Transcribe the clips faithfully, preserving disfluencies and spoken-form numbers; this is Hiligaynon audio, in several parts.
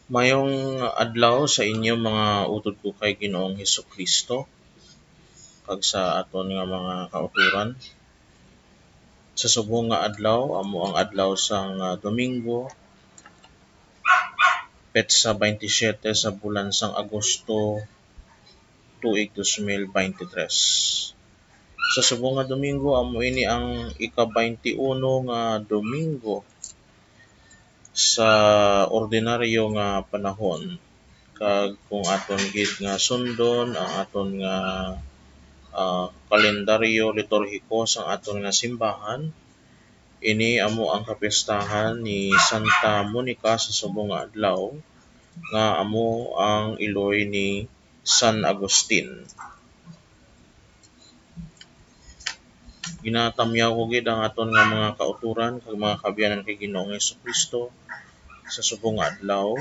Mayong adlaw sa inyo, mga utod ko kay Ginoong Hesukristo, kag sa aton nga mga kautoran. Sa subong nga adlaw, amo ang adlaw sang, ah, Domingo, petsa twenty-seven sa bulan sang Agosto, tuig dos mil beintitrés. Sa subong nga Domingo, amo ini ang ika-twenty-uno nga Domingo sa ordinaryo nga panahon. Kag kung aton gid nga sundon ang aton nga, ah, kalendaryo liturhiko sang aton nga simbahan, ini amo ang kapistahan ni Santa Monica sa subong nga adlaw, nga amo ang iloy ni San Agustin. Ginatamyaw ko gid ang aton nga mga kautoran kag mga kaabyanan kay Ginoong Jesu-Cristo sa subong nga adlaw.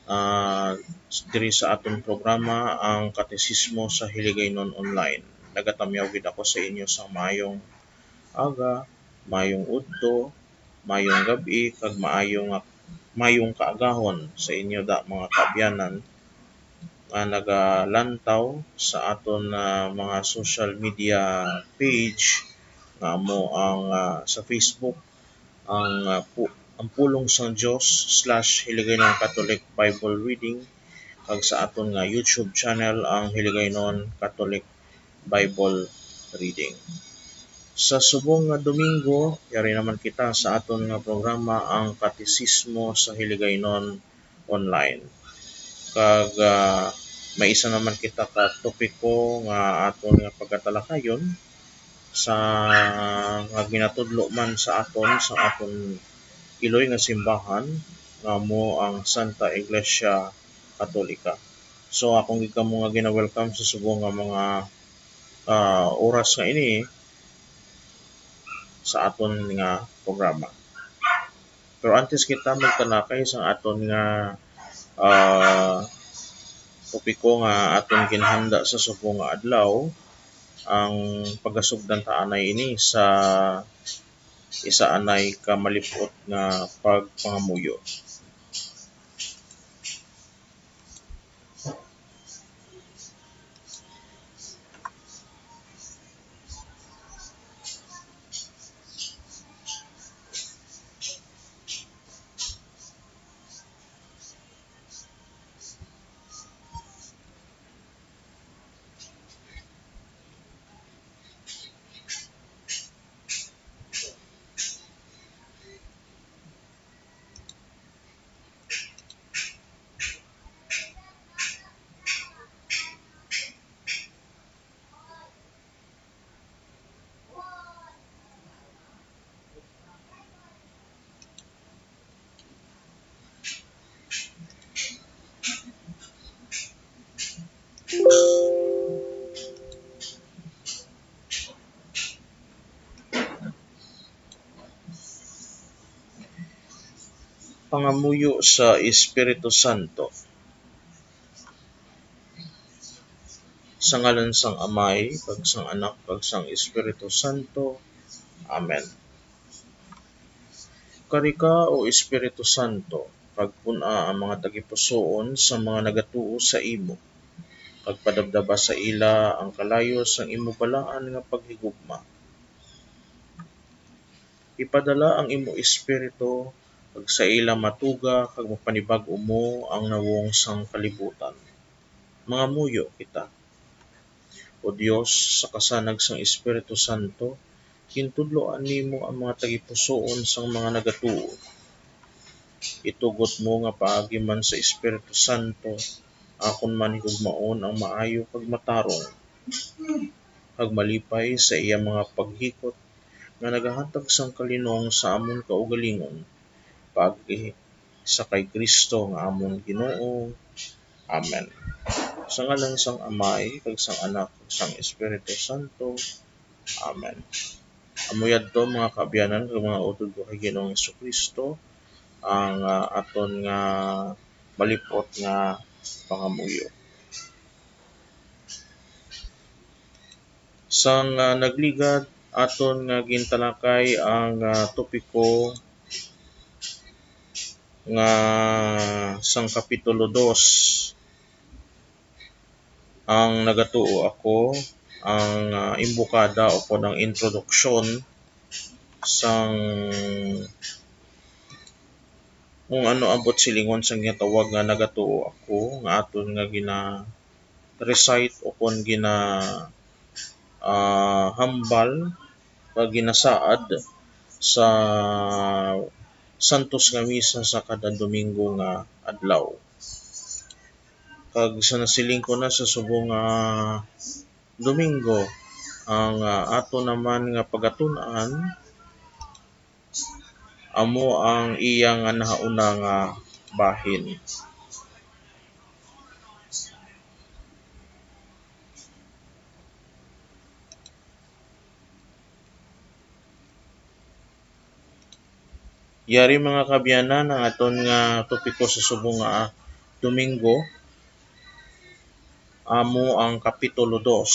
Ah, diri sa aton programa, ang Katesismo sa Hiligaynon Online. Nagatamyaw gid ako sa inyo sang maayong aga, maayong udto, maayong gab-i, kag maayong, maayong kaagahon sa inyo da, mga kaabyanan nga nagalantaw sa aton, ah, mga social media page, nga amo ang, ah, sa Facebook, ang, ah, pu-, ang Pulong sang Dios slash Hiligaynon Catholic Bible Reading, kag sa aton nga YouTube channel, ang Hiligaynon Catholic Bible Reading. Sa subong nga Domingo, yari naman kita sa aton nga programa, ang Katesismo sa Hiligaynon Online. Kag, ah, may isa naman kita ka topiko nga aton nga pagkatalakayon sa, nga ginatudlo man sa aton, sa aton iloy nga simbahan, nga amo ang Santa Iglesia Katolika. So, akong gid kamo nga gina-welcome sa subong nga mga, ah, oras nga ini sa aton nga programa. Pero antes kita magtalakay sa aton nga, ah, topiko nga aton ginhanda sa subong nga adlaw, ang pagasugdan ta anay ini sa isa anay ka malip-ot nga pagpangamuyo. Pangamuyo sa Espiritu Santo. Sa ngalan sang Amay, kag sang Anak, kag sang Espiritu Santo. Amen. Kari ka, O Espiritu Santo, kag pun-a ang mga tagipusoon sa mga nagatuo sa imo, kag padabdaba sa ila ang kalayo sang imo balaan nga paghigugma. Ipadala ang imo Espiritu, kag sa ila matuga kag mapanibag-o mo ang nawong sang kalibutan. Mangamuyo kita. O Dios, sa kasanag sang Espiritu Santo, gintudloan nimo ang mga tagipusoon sang mga nagatuo. Itugot mo nga paagi man sa Espiritu Santo, akon man higugmaon ang maayo kag matarong, kag malipay sa iya mga paghikot nga nagahatag sang kalinong sa amon kaugalingon, paagi sa kay Cristo nga amon Ginoo. Amen. Sa ngalan sang Amay, kag sang Anak, kag sang Espiritu Santo. Amen. Amo yadto, mga kaabyanan, kag mga utod ko kay Ginoong Jesu-Cristo, ang, ah, aton nga malip-ot nga pangamuyo. Sang, ah, nagligad, aton nga gintalakay ang, ah, topiko nga sang Kapitulo dos, ang nagatuo ako, ang, ah, imbokada o kon ang introduksyon sang kung ano ang buot silingon sang ginatawag nga nagatuo ako, nga aton nga gina-recite o kon gina-, ah, hambal kag ginasaad sa santos nga misa sa kada Domingo nga adlaw. Kag sa nasiling ko na sa subong nga Domingo, ang, ah, ato naman nga pagatun-an amo ang iya nga nahauna nga bahin. Yari, mga kaabyanan, ang aton nga topiko sa subong nga, ah, Domingo amo ang Kapitulo dos,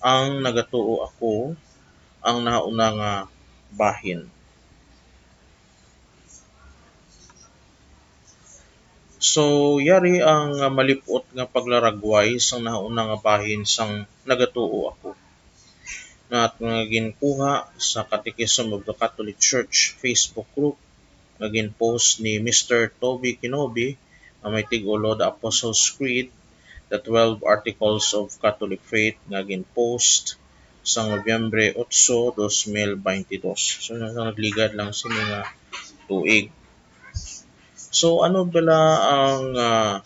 ang nagatuo ako, ang nahauna nga bahin. So, yari ang, ah, malip-ot nga paglaragway sang nahauna nga bahin sang nagatuo ako, nga at nga ginkuha sa Catechism of the Catholic Church Facebook group nga gin-post ni Mister Toby Kinobi, nga may tig-ulo The Apostles' Creed, The Twelve Articles of Catholic Faith, nga gin-post sa Nobyembre otso, dos mil baynte dos. So, nagligad lang sini nga tuig. So, ano bala ang, ah,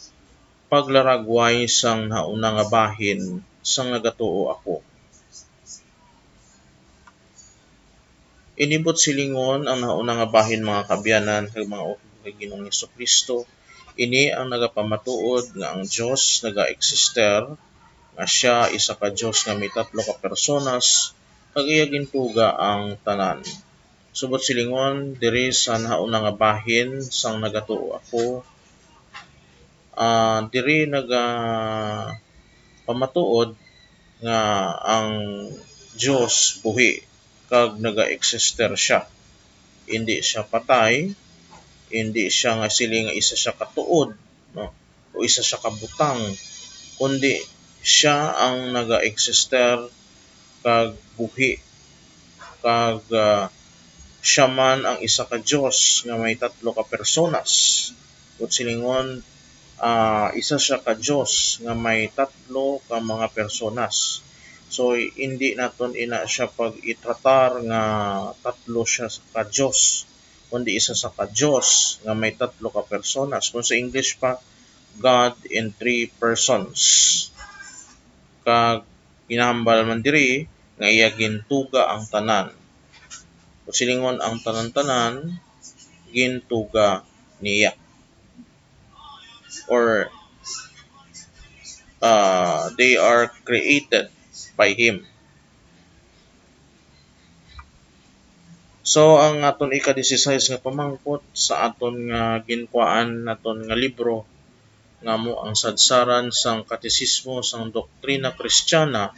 paglaragway sang nahauna nga bahin sang nagatuo ako? Ini buot silingon ang nahauna nga bahin, mga kaabyanan kag mga uhod kay Ginoong Jesu-Cristo. Ini ang nagapamatuod nga ang Dios nagaeksister, nga sia isa ka Dios nga may tatlo ka personas, kag iya gintuga ang tanan. So, buot silingon, diri sa nahauna nga bahin sang nagatuo ako, ah, diri nagapamatuod nga ang Dios buhi kag nagaeksister sia. Indi sia patay, indi sia nga siling nga isa sia ka tuod, no, o isa sia ka butang, kundi sia ang nagaeksister kag buhi, kag, ah, sia man ang isa ka Dios nga may tatlo ka personas. Buot silingon, ah, isa sia ka Dios nga may tatlo ka mga personas. So, hindi naton ina sia pag-itratar nga tatlo sia ka Dios, kundi isa sia ka Dios nga may tatlo ka personas. Kung sa English pa, God in three persons. Kag ginahambal man diri nga iya gintuga ang tanan. Buot silingon, ang tanan-tanan gintuga niya. Or, ah, they are created by him. So, ang aton ika-disisais nga pamangkot sa aton nga ginkuhaan naton nga libro, nga amo ang sadsaran sang Katesismo sang Doktrina Kristiyana,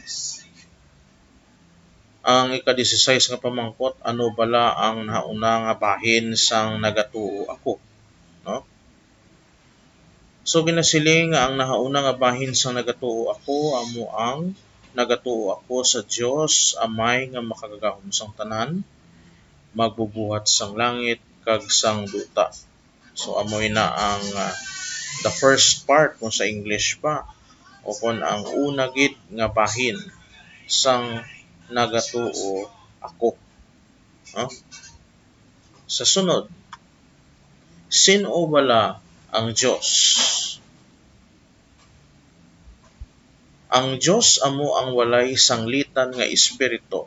ang ika-disisais nga pamangkot, ano bala ang nahauna nga bahin sang nagatuo ako? No? So, ginasiling nga ang nahauna nga bahin sang nagatuo ako amo ang nagatuo ako sa Dios Amay nga Makagagahom sang Tanan, magbubuhat sang langit kag sang duta. So, amo ina ang, ah, the first part, kung sa English pa, o kon ang una gid nga bahin sang nagatuo ako. No? Sa sunod, sin-o bala ang Dios? Ang Dios amo ang walay sanglitan nga espiritu,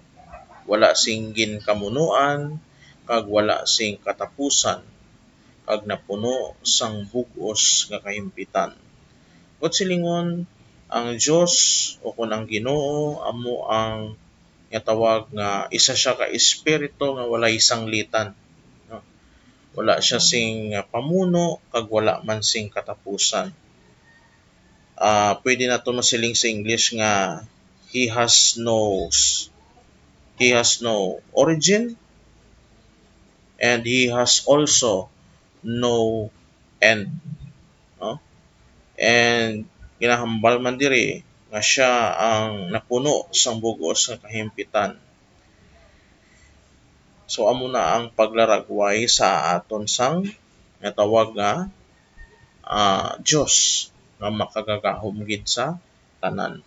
wala sing ginkamunoan, kag wala sing katapusan, kag napuno sang bug-os nga kahimpitan. Buot silingon, ang Dios, o kon ang Ginoo, amo ang nga tawag nga isa sia ka espiritu nga walay sanglitan, no? Wala sia sing, ah, pamuno, kag wala man sing katapusan. Ah, pwede nato masiling sa English nga, "He has no, he has no origin, and he has also no end, no? And ginahambal man diri nga sia ang napuno sang bug-os nga kahimpitan. So, amo na ang paglaragway sa aton sang natawag nga, ah, Dios nga makagagahom gid sa tanan.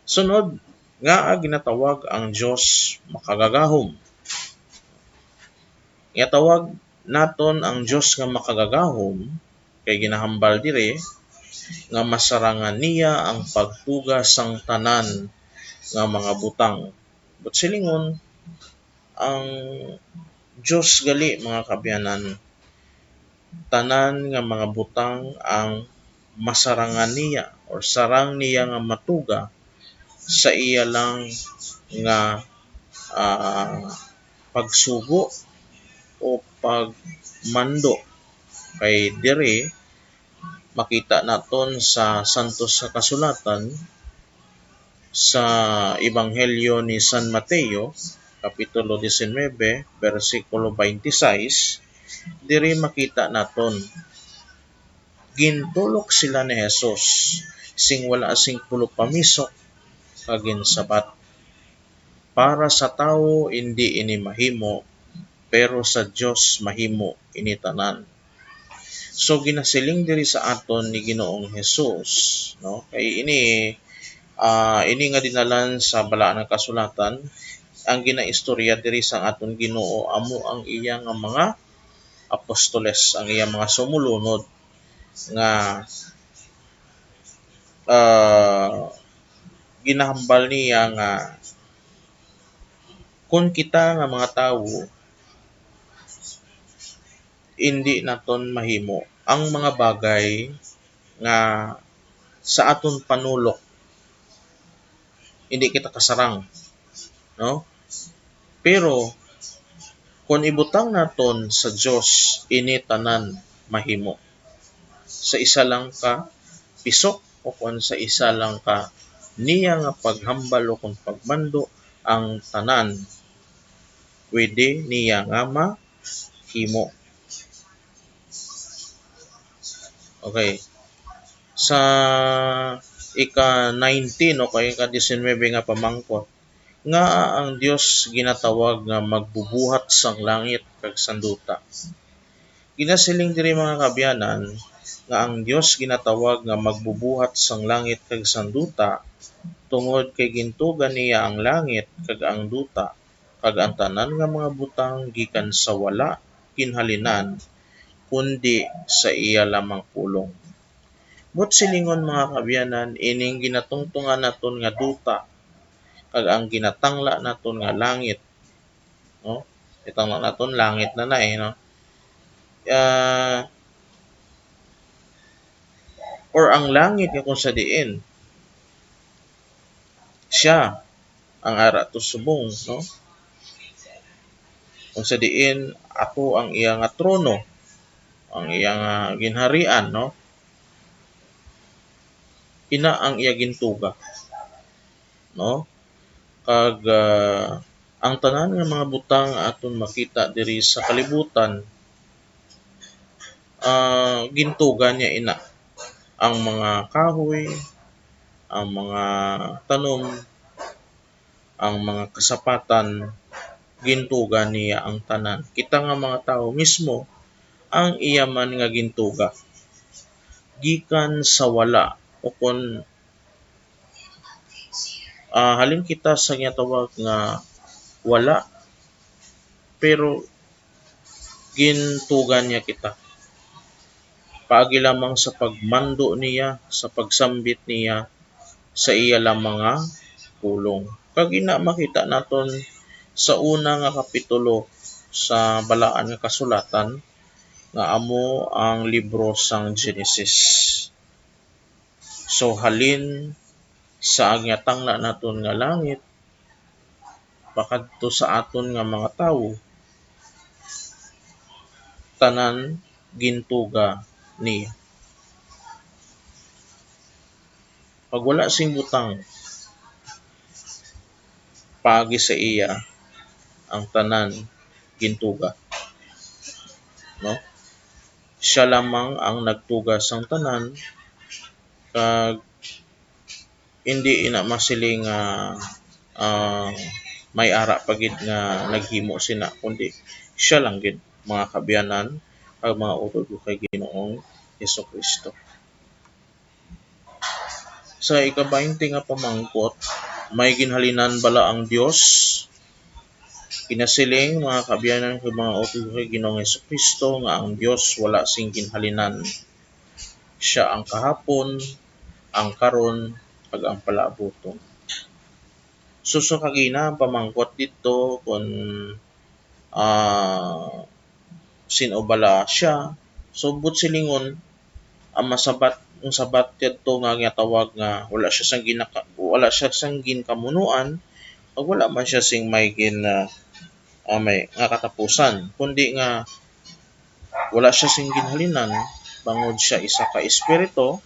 Sunod, ngaa ginatawag ang Dios makagagahom? Ginatawag naton ang Dios nga makagagahom kay ginahambal diri nga masarangan niya ang pagtuga sang tanan nga mga butang. But silingon, ang Dios gali, mga kaabyanan, tanan nga mga butang ang masarangan niya or sarang niya nga matuga sa iya lang nga, ah, pagsugo o pagmando. Kay diri makita naton sa Santos nga Kasulatan, sa Ebanghelyo ni San Mateo, Kapitulo diecinuebe, bersikulo twenty-six, diri makita naton, gintulok sila ni Jesus sing wala sing pulopamisok kag ginsabat, "Para sa tawo indi ini mahimo, pero sa Dios mahimo ini tanan." So, ginasiling diri sa aton ni Ginoong Jesus, no? Kay ini, ah, ini nga dinalan sa Balaan nga Kasulatan, ang ginaistorya diri sa aton Ginoo amo ang iya nga mga apostoles, ang iya mga sumulunod nga, ah, ginahambal niya nga kung kita nga mga tawo indi naton mahimo ang mga bagay nga sa aton panulok, indi kita kasarang, no? Pero kon ibutang naton sa Dios, ini tanan mahimo sa isa lang ka pisok o kon sa isa lang ka niya nga paghambal o kon pagmando, ang tanan pwede niya nga ma-, himo. Okay. Sa ika-nineteen o kay ika-diecinuebe nga pamangkot, ngaa ang Dios ginatawag nga magbubuhat sang langit kag sang duta? Ginasiling diri, mga kaabyanan, nga ang Dios ginatawag nga magbubuhat sang langit kag sang duta, tungod kay gintuga niya ang langit kag ang duta, kag ang tanan nga mga butang gikan sa wala ginhalinan, kundi sa iya lamang pulong. Buot silingon, mga kaabyanan, ining ginatungtungan naton nga duta, kag ang ginatangla naton nga langit, no? Itangla naton langit na na, eh, no? Ah, or ang langit nga kung sa diin siya ang ara to subong, no? Kung sa diin ato ang iya nga trono, ang iya nga ginharian, no? Ina ang iya gintuga, no? Kag, ah, ang tanan nga mga butang nga aton makita diri sa kalibutan, ah, gintuga niya ina. Ang mga kahoy, ang mga tanom, ang mga kasapatan, gintuga niya ang tanan. Kita nga mga tawo mismo ang iya man nga gintuga. Gikan sa wala, o kon, ah, halin kita sa ginatawag nga wala, pero gintuga niya kita. Paagi lamang sa pagmando niya, sa pagsambit niya, sa iya lamang nga pulong. Kag ina makita naton sa una nga kapitulo sa Balaan nga Kasulatan, nga amo ang libro sang Genesis. So, halin sa ginatangla naton nga langit, pakadto sa aton nga mga tawo, tanan gintuga niya. Pag wala sing butang, paagi sa iya ang tanan gintuga. no? Siya lamang ang nagtuga sang tanan, kag hindi ina masiling nga, ah, may ara pa gid nga naghimo sina, kundi siya lang gid, mga kaabyanan, ang mga utod ko kay Ginoong Jesu-Cristo. Sa ika-baynte nga pamangkot, may ginhalinan bala ang Dios? Ginasiling, mga kaabyanan, kag mga utod ko kay Ginoong Jesu-Cristo, nga ang Dios wala sing ginhalinan. Siya ang kahapon, ang karon, kag ang palaabuton. So, sa kagina, ang pamangkot dito kung, ah, sin-o bala siya. So, buot silingon, ang masabat, ang sabat kadto nga ginatawag nga wala siya sang ginaka-, wala siya sang ginkamunuan, ug wala man siya sing may gin-, ah, ah, may, nga katapusan, kundi nga wala siya sing ginhalinan, bangod siya isa ka espiritu,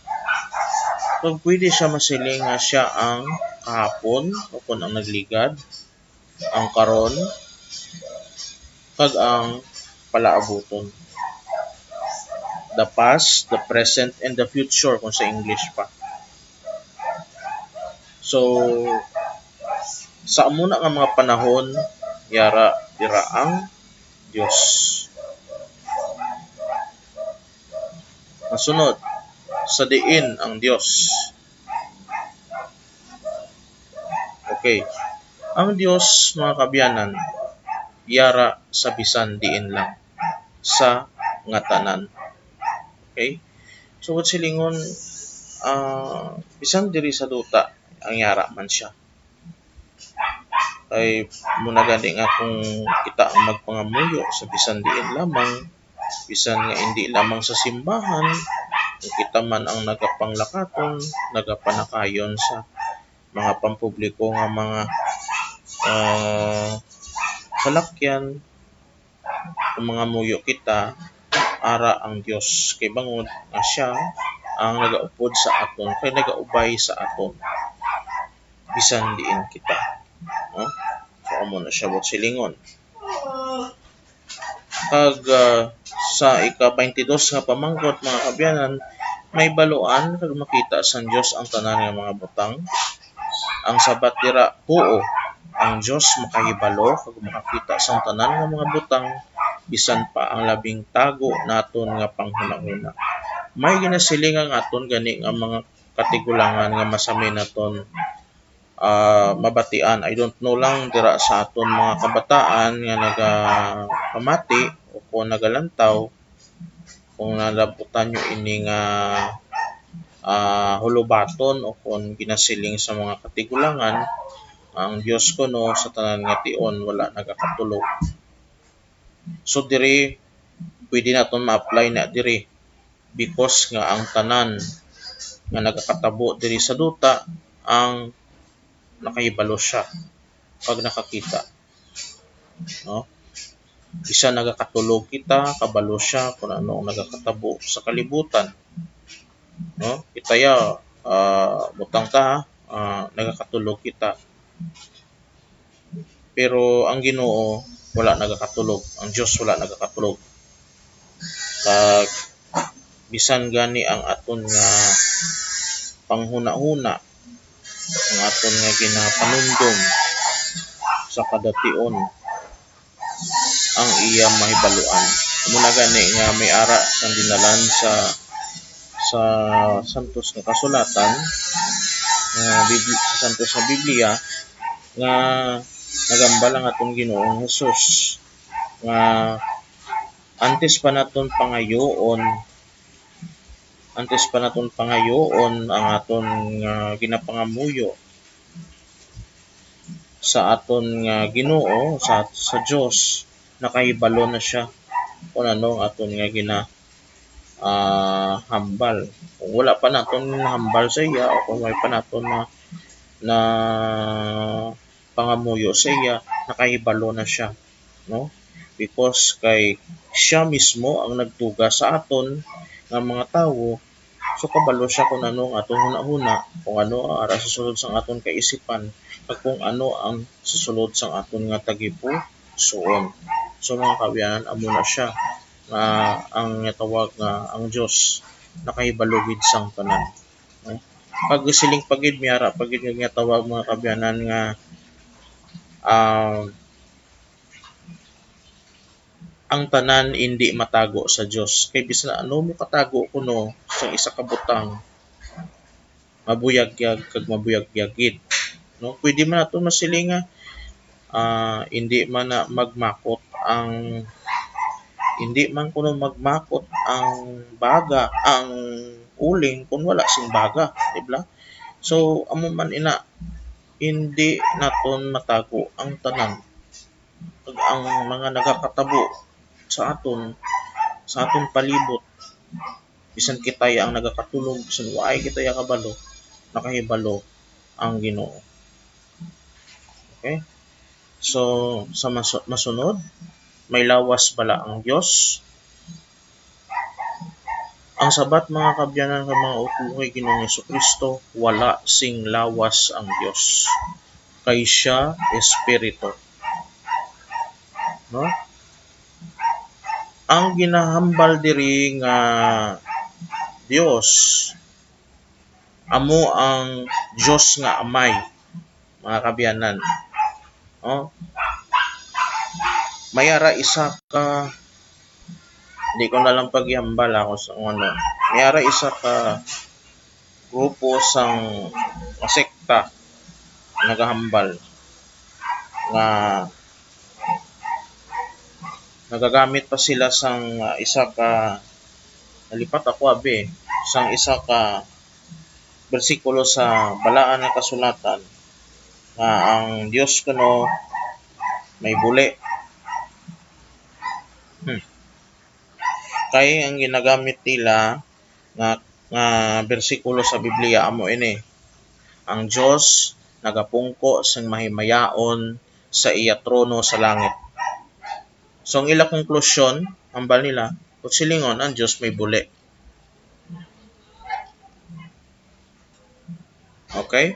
ug pwede siya masiling nga siya ang kahapon, o kon ang nagligad, ang karon, kag ang palaabuton. The past, the present, and the future, kung sa English pa. So, sa amo na nga mga panahon, yara dira ang Dios. Masunod, sa diin ang Dios? Okay. Ang Dios, mga kaabyanan, yara sa bisan diin lang, sa nga tanan. Okay? So, buot silingon, ah, bisan diri sa duta, ang yara man siya. Ay, mao na gani nga kung kita ang magpangamuyo sa bisan diin lamang, bisan nga indi lamang sa simbahan, kung kita man ang nagapanglakaton, nagapanakayon sa mga pampubliko nga mga, ah, salakyan, kung mangamuyo kita, ara ang Dios, kay bangod nga siya ang nagaupod sa aton, kay nagaubay sa aton, bisan diin kita. No? So, amo na siya buot silingon. Kag, ah, sa ika-baynte dos nga pamangkot, mga kaabyanan, mahibaluan kag makita sang Dios ang tanan nga mga butang? Ang sabat dira, huo, ang Dios makahibalo kag makakita sang tanan nga mga butang, bisan pa ang labing tago naton nga panghunahuna. May ginasiling ang aton gani nga mga katigulangan nga masami naton, ah, mabatian. I don't know lang dira sa aton mga kabataan nga nagapamati o kon nagalantaw, kung nalabutan nyo ini nga, ah, hulubaton o kon ginasiling sa mga katigulangan, ang Dios kuno sa tanan nga tion wala nagakatulog. So, diri, pwede naton ma-apply na diri, because nga ang tanan nga nagakatabo diri sa duta, ang nakahibalo siya pag nakakita. No? Bisan nagakatulog kita, kabalo siya kung ano ang nagakatabo sa kalibutan. No? Kita ya, ah, butang ta, ah, nagakatulog kita. Pero ang Ginoo wala nagakatulog, ang Dios wala nagakatulog. Kag bisan gani ang aton nga panghunahuna, ang aton nga ginapanumdom sa kada tion, ang iya mahibaluan. Amo na gani nga may ara sang dinalan sa, sa santos nga kasulatan, nga Bibli-, sa santos nga Biblia, nga nagambal ang aton Ginoong Jesus, nga antes pa naton pangayoon, antes pa naton pangayoon ang aton nga ginapangamuyo sa aton nga Ginoo, sa, sa Dios, nakahibalo na siya kung ano ang aton nga gina-, ah, hambal. Kung wala pa naton hambal sa iya, o kung wala pa naton na, na pangamuyo sa iya, nakahibalo na siya, no? Because kay siya mismo ang nagtuga sa aton nga mga tawo, so kabalo siya kung ano ang aton hunahuna, kung ano ang ara sa sulod sang aton kaisipan, kag kung ano ang sa sulod sang aton nga tagipusoon. So, mga kaabyanan, amo na siya. nga ang ginatawag nga ang Dios nakahibalo gid sang tanan. No? Pag siling pa gid, may ara pa gid nga ginatawag, mga kaabyanan, nga, ah, ang tanan indi matago sa Dios. Kay bisan ano mo katago kuno sa isa ka butang, mabuyagyag kag mabuyagyag gid, no? Pwede man nato masiling nga, ah, indi man na magmakot ang, indi man kuno magmakot ang baga, ang uling, kung wala sing baga, di ba? So, amo man ina, indi naton matago ang tanan, kag ang mga nagakatabo sa aton, sa aton palibot, bisan kitay ang nagakatulog, bisan waay kitay kabalo, nakahibalo ang Ginoo. Okay? So, sa masu-, masunod, may lawas bala ang Dios? Ang sabat, mga kaabyanan, nga mga utlohay Ginoong Jesu-Cristo, wala sing lawas ang Dios, kay siya espiritu. No? Ang ginahambal diri nga Dios amo ang Dios nga Amay, mga kaabyanan. Oh. May ara isa ka, di ko na lang paghambal ako sa ano. May ara isa ka grupo sang sekta nagahambal nga nagagamit pa sila sang, ah, isa ka, nalipat ako, abi, sang isa ka bersikulo sa Balaan nga Kasulatan nga ang Dios kuno may buli. Hmm. Kay ang ginagamit nila nga, nga bersikulo sa Biblia amo ini, "Ang Dios nagapungko sing mahimayaon sa iya trono sa langit." So, ang ila konklusyon, hambal nila, kung silingon, ang Dios may buli. Okay?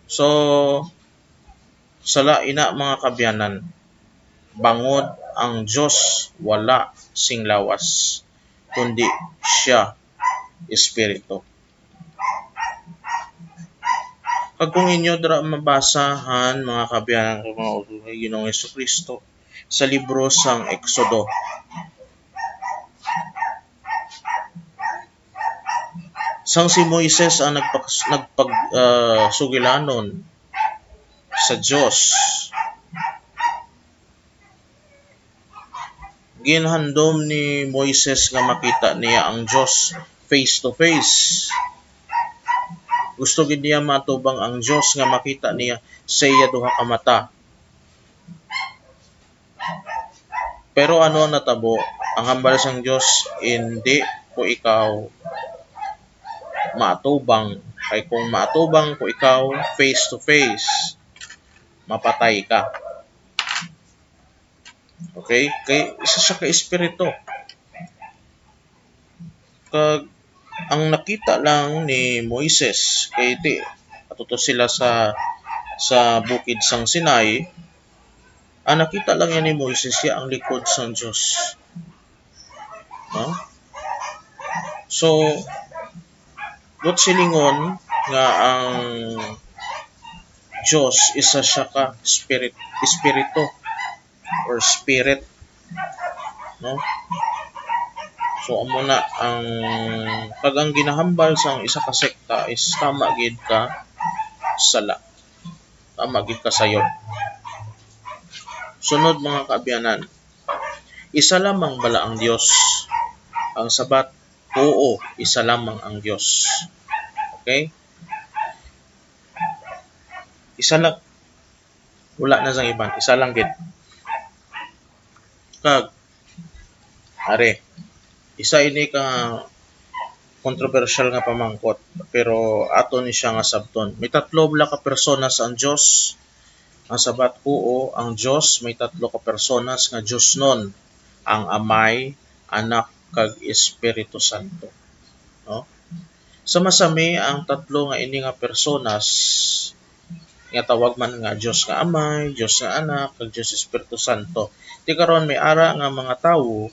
So, sala ina, mga kaabyanan, bangod ang Dios wala sing lawas, kundi sia espiritu. Kag kung inyo dira mabasahan, mga kaabyanan, kag mga utlohay Ginoong Jesu-Cristo, sa libro sang Exodo, sang si Moises ang nagpak-, nagpag-, ah, sugilanon sa Dios, ginhandom ni Moises nga makita niya ang Dios face to face. Gusto gid niya matubang ang Dios nga makita niya sa iya duha ka mata. Pero ano ang natabo? Ang hambal sang Dios, "Indi ko ikaw maatubang. Kay kung maatubang ko ikaw face to face, mapatay ka." Okay? Kay isa siya ka espiritu. Kag ang nakita lang ni Moises, kay ti, ato to sila sa, sa bukid sang Sinai, ang nakita lang yan ni Moises, ya ang likod sang Dios. No? So, what silingon nga ang Dios isa siya ka spirit, espiritu or spirit, no? So, amo na ang, kag ang ginahambal sang isa ka sekta is tama gid ka sala. Tama gid ka sayop. Sunod, mga kaabyanan, isa lamang bala ang Dios? Ang sabat, oo, isa lamang ang Dios. Okay? Isa lang. Wala na sang iban. Isa lang gid. Kag, ari, isa ini ka kontrobersyal nga pamangkot, pero ato ni siya nga sabton. May tatlo bala ka personas ang Dios. Ang sabat, oo, ang Dios may tatlo ka personas nga diosnon, ang Amay, Anak, kag Espiritu Santo. No? Sa masami, ang tatlo nga ini nga personas nga tawag man nga Dios nga Amay, Dios nga Anak, kag Dios Espiritu Santo. Ti karon may ara nga mga tawo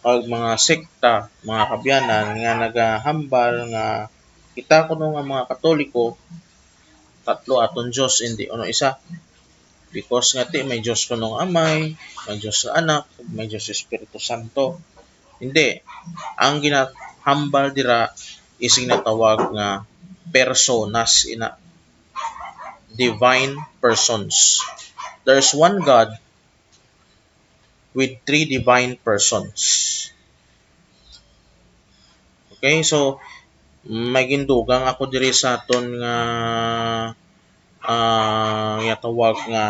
kag mga sekta, mga kaabyanan, nga nagahambal nga kita kuno nga mga Katoliko, tatlo aton Dios, indi uno isa. Because nga ti may Dios kuno nga Amay, may Dios nga Anak, may Dios Espiritu Santo. Hindi. Ang ginahambal dira is ginatawag nga personas, ina, divine persons. There's one God with three divine persons. Okay, so may gindugang ako diri sa aton nga, ah, ginatawag nga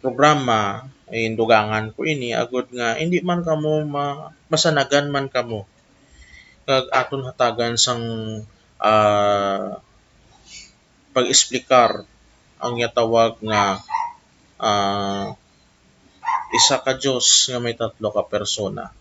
programa. Indugangan ko ini agud nga hindi man kamo ma-, masanagan man kamo kag aton hatagan sang, ah, pag-explicar ang ginatawag nga, ah, isa ka Dios nga may tatlo ka persona.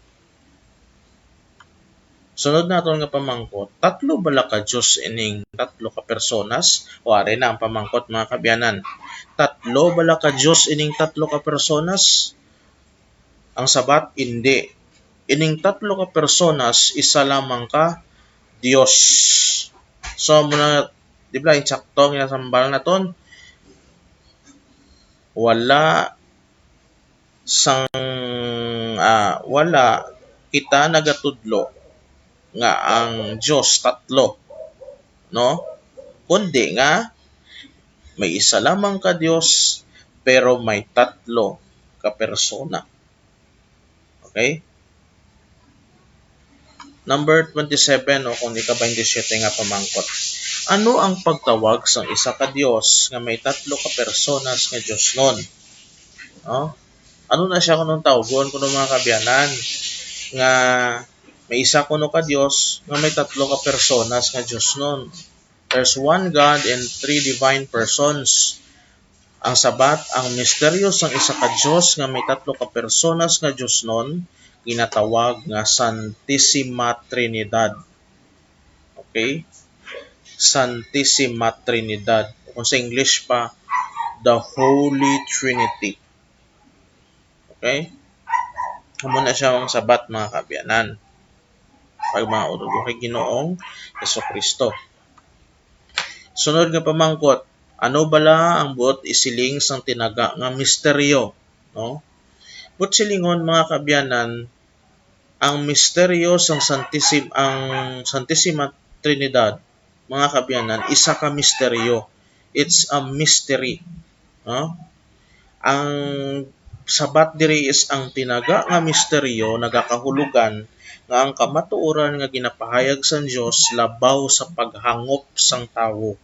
Sunod naton nga pamangkot, tatlo bala ka Dios ining tatlo ka personas? O, ari na ang pamangkot, mga kaabyanan. Tatlo bala ka Dios ining tatlo ka personas? Ang sabat, indi. Ining tatlo ka personas, isa lamang ka Dios. So, amo na, di ba, insakto ang ginasambal naton? Wala sang, ah, wala kita nagatudlo nga ang Dios tatlo, no? Kundi nga may isa lamang ka Dios, pero may tatlo ka persona. Okay? Number twenty-seven, o kung ika-twenty-seven nga pamangkot. Ano ang pagtawag sang isa ka Dios nga may tatlo ka personas nga diosnon? No? Ano na siya kuno tawgon kuno, mga kaabyanan, nga may isa kuno ka Dios nga may tatlo ka personas nga diosnon? There's one God and three divine persons. Ang sabat, ang misteryo sang isa ka Dios nga may tatlo ka personas nga diosnon ginatawag nga Santisima Trinidad. Okay? Santisima Trinidad. Kung sa English pa, the Holy Trinity. Okay? Amo na siya ang sabat, mga kaabyanan. Pag mga ulo kay Ginoong Jesu-Cristo. Sunod nga pamangkot, ano bala ang buot isiling sang tinaga nga misteryo, no? Buot silingon, mga kaabyanan, ang misteryo sang Santisim-, ang Santisima Trinidad, mga kaabyanan, isa ka misteryo. It's a mystery, no? Ang sabat diri is ang tinaga nga misteryo nagakahulugan nga ang kamatuoran nga ginapahayag sang Dios labaw sa paghangop sang tawo.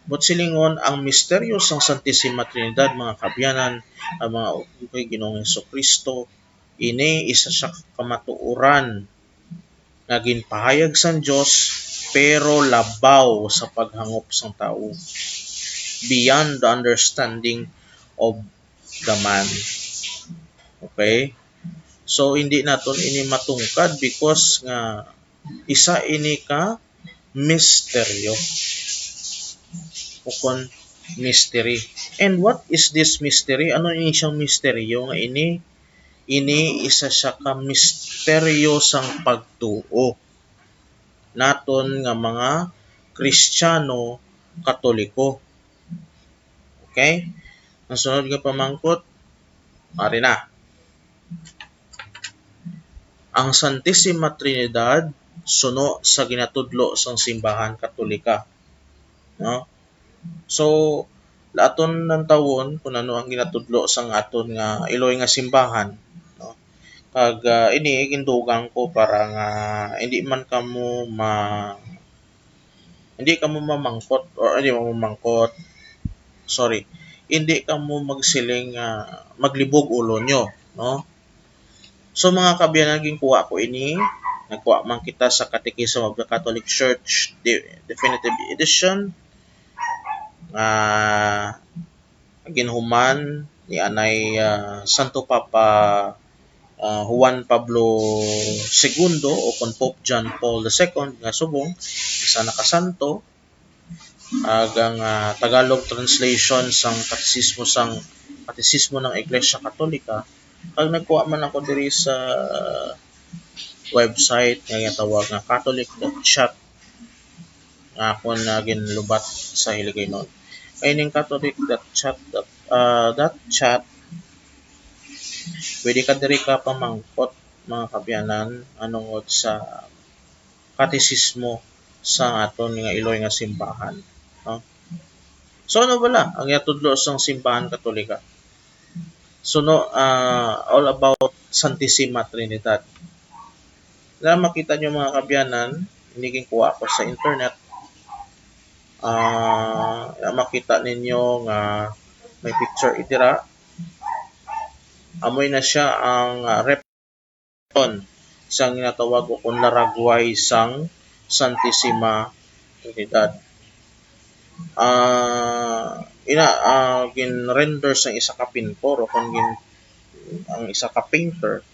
Buot silingon, ang misteryo sang Santisima Trinidad, mga kaabyanan, ang mga uloy kay Ginoong Jesu-Cristo, ini isa siya ka kamatuoran nga ginpahayag sang Dios, pero labaw sa paghangop sang tawo, beyond the understanding of the man. Okay? So, hindi naton ini matungkad because nga isa ini ka misteryo, o kon mystery. And what is this mystery? Ano ini siyang misteryo nga ini? Ini isa siya ka misteryo sang pagtuo naton nga mga Kristiyano Katoliko. Okay? Ang sunod nga pamangkot, ari na. Ang Santisima Trinidad suno sa ginatudlo sang Simbahan Katolika, no? So, aton lantawon kung ano ang ginatudlo sang aton nga iloy nga simbahan, no? Kag, ah, ini gindugang ko para nga hindi man kamo ma-, hindi kamo mamangkot, or hindi mamangkot, sorry, hindi kamo magsiling nga maglibog ulo nyo, no? So, mga kaabyanan, ginkuha ko ini. Nagkuha man kita sa Catechism of the Catholic Church, de-, Definitive Edition. Ah, ginhuman ni anay, ah, Santo Papa, ah, Juan Pablo Segundo, o kon Pope John Paul the Second nga subong, isa na ka santo. Ag ang, ah, Tagalog translation sang Katisismo sang, Katisismo ng Iglesia Katolika, Kag nagkuha man ako diri sa website nga ginatawag nga catholic dot chat nga akon na ginlubat sa Hiligaynon. Kay ning catholic dot chat, ah, dot chat, pwede ka diri ka pamangkot, mga kaabyanan, anungod sa katesismo sa aton nga iloy nga simbahan, no? So, ano bala ang ginatudlo sang simbahan Katolika? So, no, ah, all about Santissima Trinidad. Na makita nyo, mga kaabyanan, ini ginkuha ko sa internet. Ah, na makita ninyo nga may picture itira. Amoy na siya ang, ah, rep- sang ginatawag o kung laragway sang Santissima Trinidad. Ah, ina, ah, gin-render sang isa ka pintor o kung gin-, ang isa ka painter.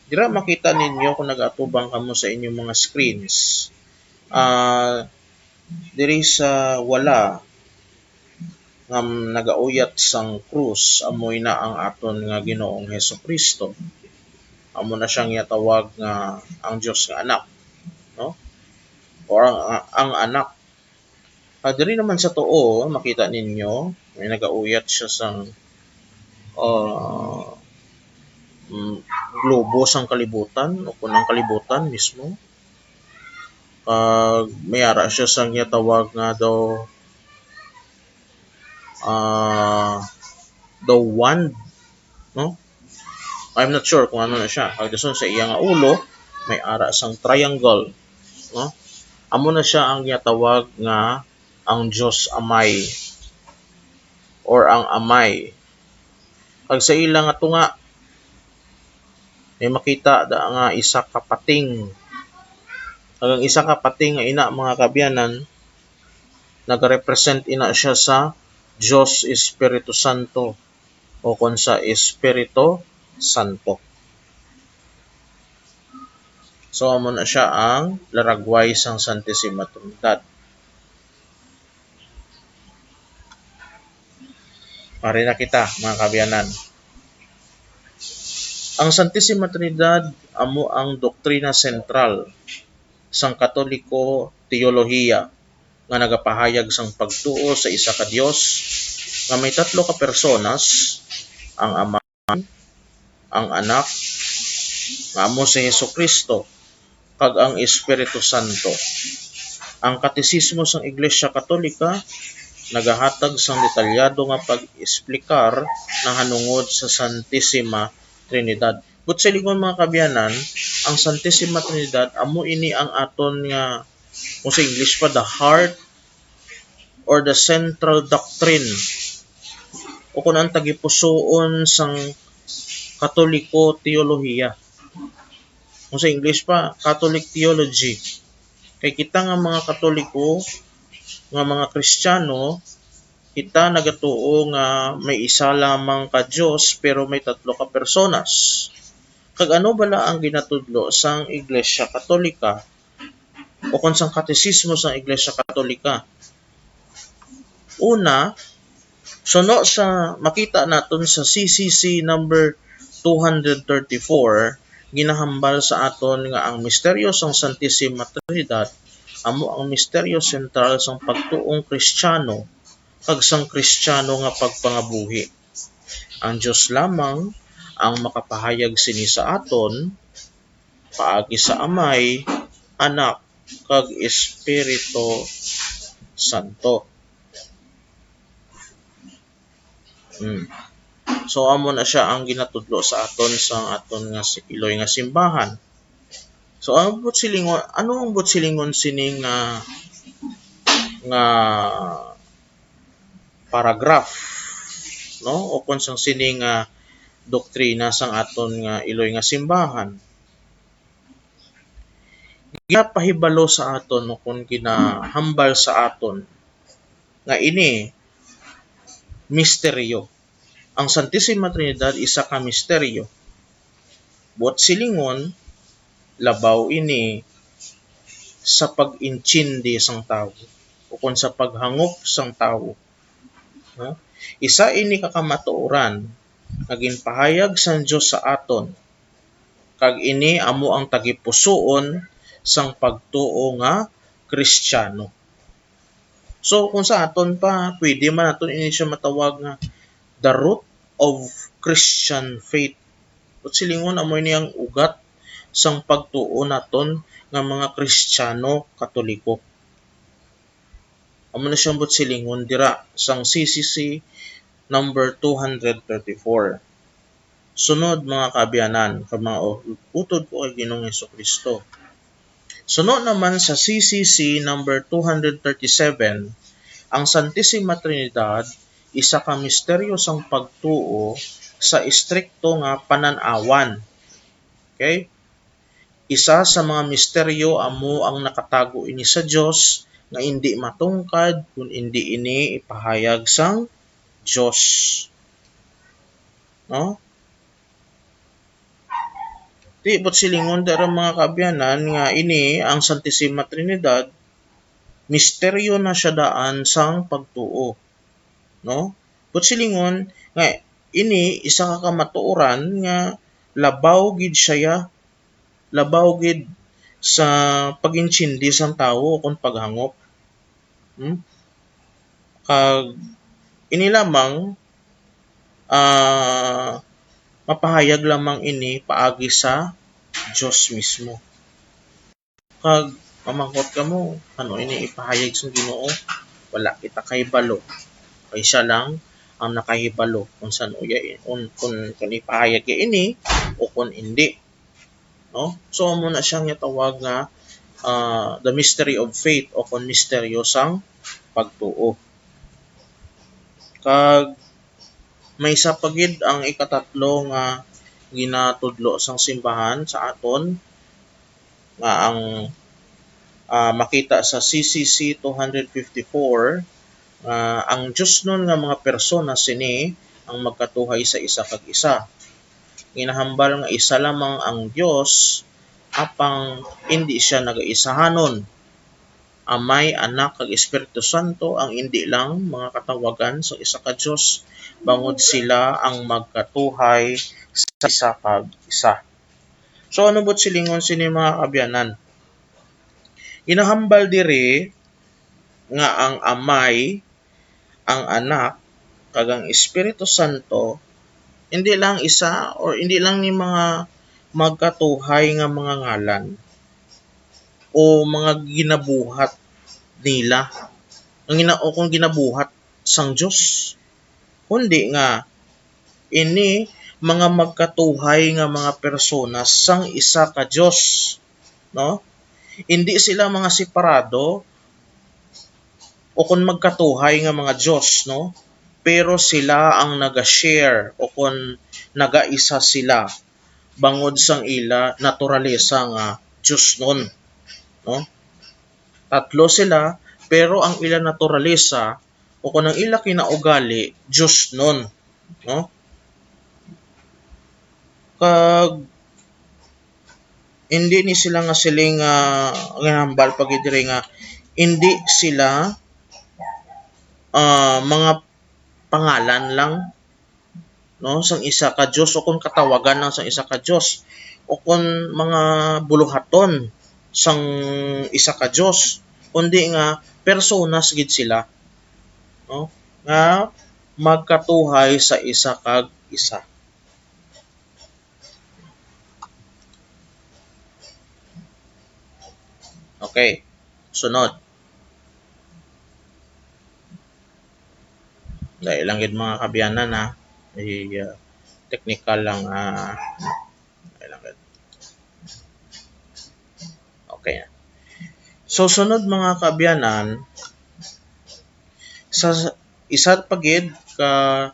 Dira makita ninyo kung nag-atubang kamo sa inyong mga screens. Ah, diri sa wala nga nagauyat sang krus, amoy na ang aton nga Ginoong Jesu-Cristo. Amo na siya nga tawag nga ang Dios nga Anak, no? Or ang, ang Anak. Ah, diri naman sa tuo, makita ninyo, may nagauyat siya sang, ah, mm, globo sang kalibutan, o kung ang kalibutan mismo. Kag may ara siya sang ginatawag nga daw, ah, daw wand, no? I'm not sure kung ano na siya. Kag dason sa iya nga ulo, may ara sang triangle, no? Amo na siya ang ginatawag nga ang Dios Amay or ang Amay. Kag sa ila nga tunga, may makita da nga isa ka pating. Kag ang isa ka pating nga ina, mga kaabyanan, nagarepresent ina siya sa Dios Espiritu Santo o kon sa Espiritu Santo. So, amo na siya ang laragway sang Santissima Trinidad. Pare na kita, mga kaabyanan. Ang Santissima Trinidad amo ang doktrina sentral sang Katoliko teolohiya nga nagapahayag sang pagtuo sa isa ka Dios nga may tatlo ka personas, ang Ama, ang Anak, nga amo si Jesu-Cristo, kag ang Espiritu Santo. Ang Katesismo sang Iglesia Katolika nagahatag sang detalyado nga pag-esplikar nahanungod sa Santissima Trinidad. Buot silingon, mga kaabyanan, ang Santissima Trinidad amo ini ang aton nga, kung sa English pa, the heart or the central doctrine, o kung ang tagipusoon sang Katoliko teolohiya. Kung sa English pa, Catholic theology. Kay kita nga mga Katoliko, nga mga Kristiyano, kita nagatuo nga may isa lamang ka Dios, pero may tatlo ka personas. Kag ano bala ang ginatudlo sang Iglesia Katolika o kon sang Katesismo sang Iglesia Katolika? Una, suno sa makita naton sa C C C number two hundred thirty-four, ginahambal sa aton nga ang misteryo sang Santissima Trinidad amo ang misteryo sentral sang pagtuong Kristiyano kag sang Kristiyano nga pagpangabuhi. Ang Dios lamang ang makapahayag sini sa aton, paagi sa Amay, Anak, kag Espiritu Santo. Hmm. So, amo na siya ang ginatudlo sa aton sa aton nga si-, iloy nga simbahan. So, ang buot silingon, ano ang buot silingon sini nga, nga paragraph, no? O kung sang sini nga doktrina sang aton nga iloy nga simbahan. Ginapahibalo sa aton o kung ginahambal sa aton nga ini misteryo. Ang Santissima Trinidad isa ka misteryo. Buot silingon, labaw ini sa pag-intindi sang tawo o kon sa paghangop sang tawo. No? Isa ini ka kamatuoran nga ginpahayag sang Dios sa aton, kag ini amo ang tagipusoon sang pagtuo nga Kristiyano. So, kung sa aton pa, pwede man naton ini siya matawag nga the root of Christian faith. Buot silingon, amo ini ang ugat sang pagtuo naton nga mga Kristiyano Katoliko. Amo na siyang buot silingon dira sang C C C number two hundred thirty-four. Sunod, mga kaabyanan, kag mga u-, utod ko kay Ginoong Jesu-Cristo. Suno naman sa C C C number two hundred thirty-seven, ang Santisima Trinidad isa ka misteryo sang pagtuo sa estrikto nga panan-awan. Okay? Isa sa mga misteryo amo ang nakatago ini sa Dios nga indi matungkad kon indi ini ipahayag sang Dios. No? Ti, buot silingon dara, mga kaabyanan, nga ini ang Santisima Trinidad, misteryo na siya daan sang pagtuo, no? Buot silingon nga ini isa ka kamatuoran nga labaw gid siya, labaw gid sa pag-intindi sang tawo kon paghangop. Hmm? Kag ini lamang, ah, mapahayag lamang ini paagi sa Dios mismo. Kag mamangkot kamo, ano ini ipahayag sang Ginoo? Wala kita kahibalo. Kay siya lang ang nakahibalo kung san-o iya, kung, kung, kung ipahayag iya ini o kung indi. No? So, amo na siya nga tawag nga, ah, the mystery of faith o kon misteryo sang pagtuo. Kag may isa pa gid ang ikatatlo nga ginatudlo sang simbahan sa aton, nga ang, ah, makita sa C C C two hundred fifty-four, nga ang diosnon nga mga persona sini ang magkatuhay sa isa kag isa. Ginahambal nga isa lamang ang Dios, apang indi siya nagaisahanon. Amay, Anak, kag Espiritu Santo ang indi lang mga katawagan sa isa ka Dios, bangod sila ang magkatuhay sa isa kag isa. So, ano buot silingon sini, mga kaabyanan? Ginahambal diri nga ang Amay, ang Anak, kag ang Espiritu Santo, hindi lang isa or hindi lang ni mga magkatuhay nga mga ngalan o mga ginabuhat nila, ang gina-, o kung ginabuhat sang Dios, kundi nga ini mga magkatuhay nga mga persona sang isa ka Dios, no? Hindi sila mga separado o kon magkatuhay nga mga Dios, no? Pero sila ang naga-share o kon nagaisa sila bangod sang ila naturalesa nga diosnon, no? Tatlo sila, pero ang ila naturalesa o kon ang ila kinaugali, diosnon, no? Kag hindi ni sila nga siling, ah, ginahambal pa gid diri nga hindi sila, ah, mga pangalan lang, no, sang isa ka Dios, o kon katawagan lang sang isa ka Dios, o kon mga buluhaton sang isa ka Dios, kundi nga personas gid sila, no, nga magkatuhay sa isa kag isa. Okay. Sunod. Dali lang gid, mga kaabyanan, ha. I, ah, technical lang, ah, dali lang gid. Okay na. So, sunod, mga kaabyanan, sa isa pa gid ka,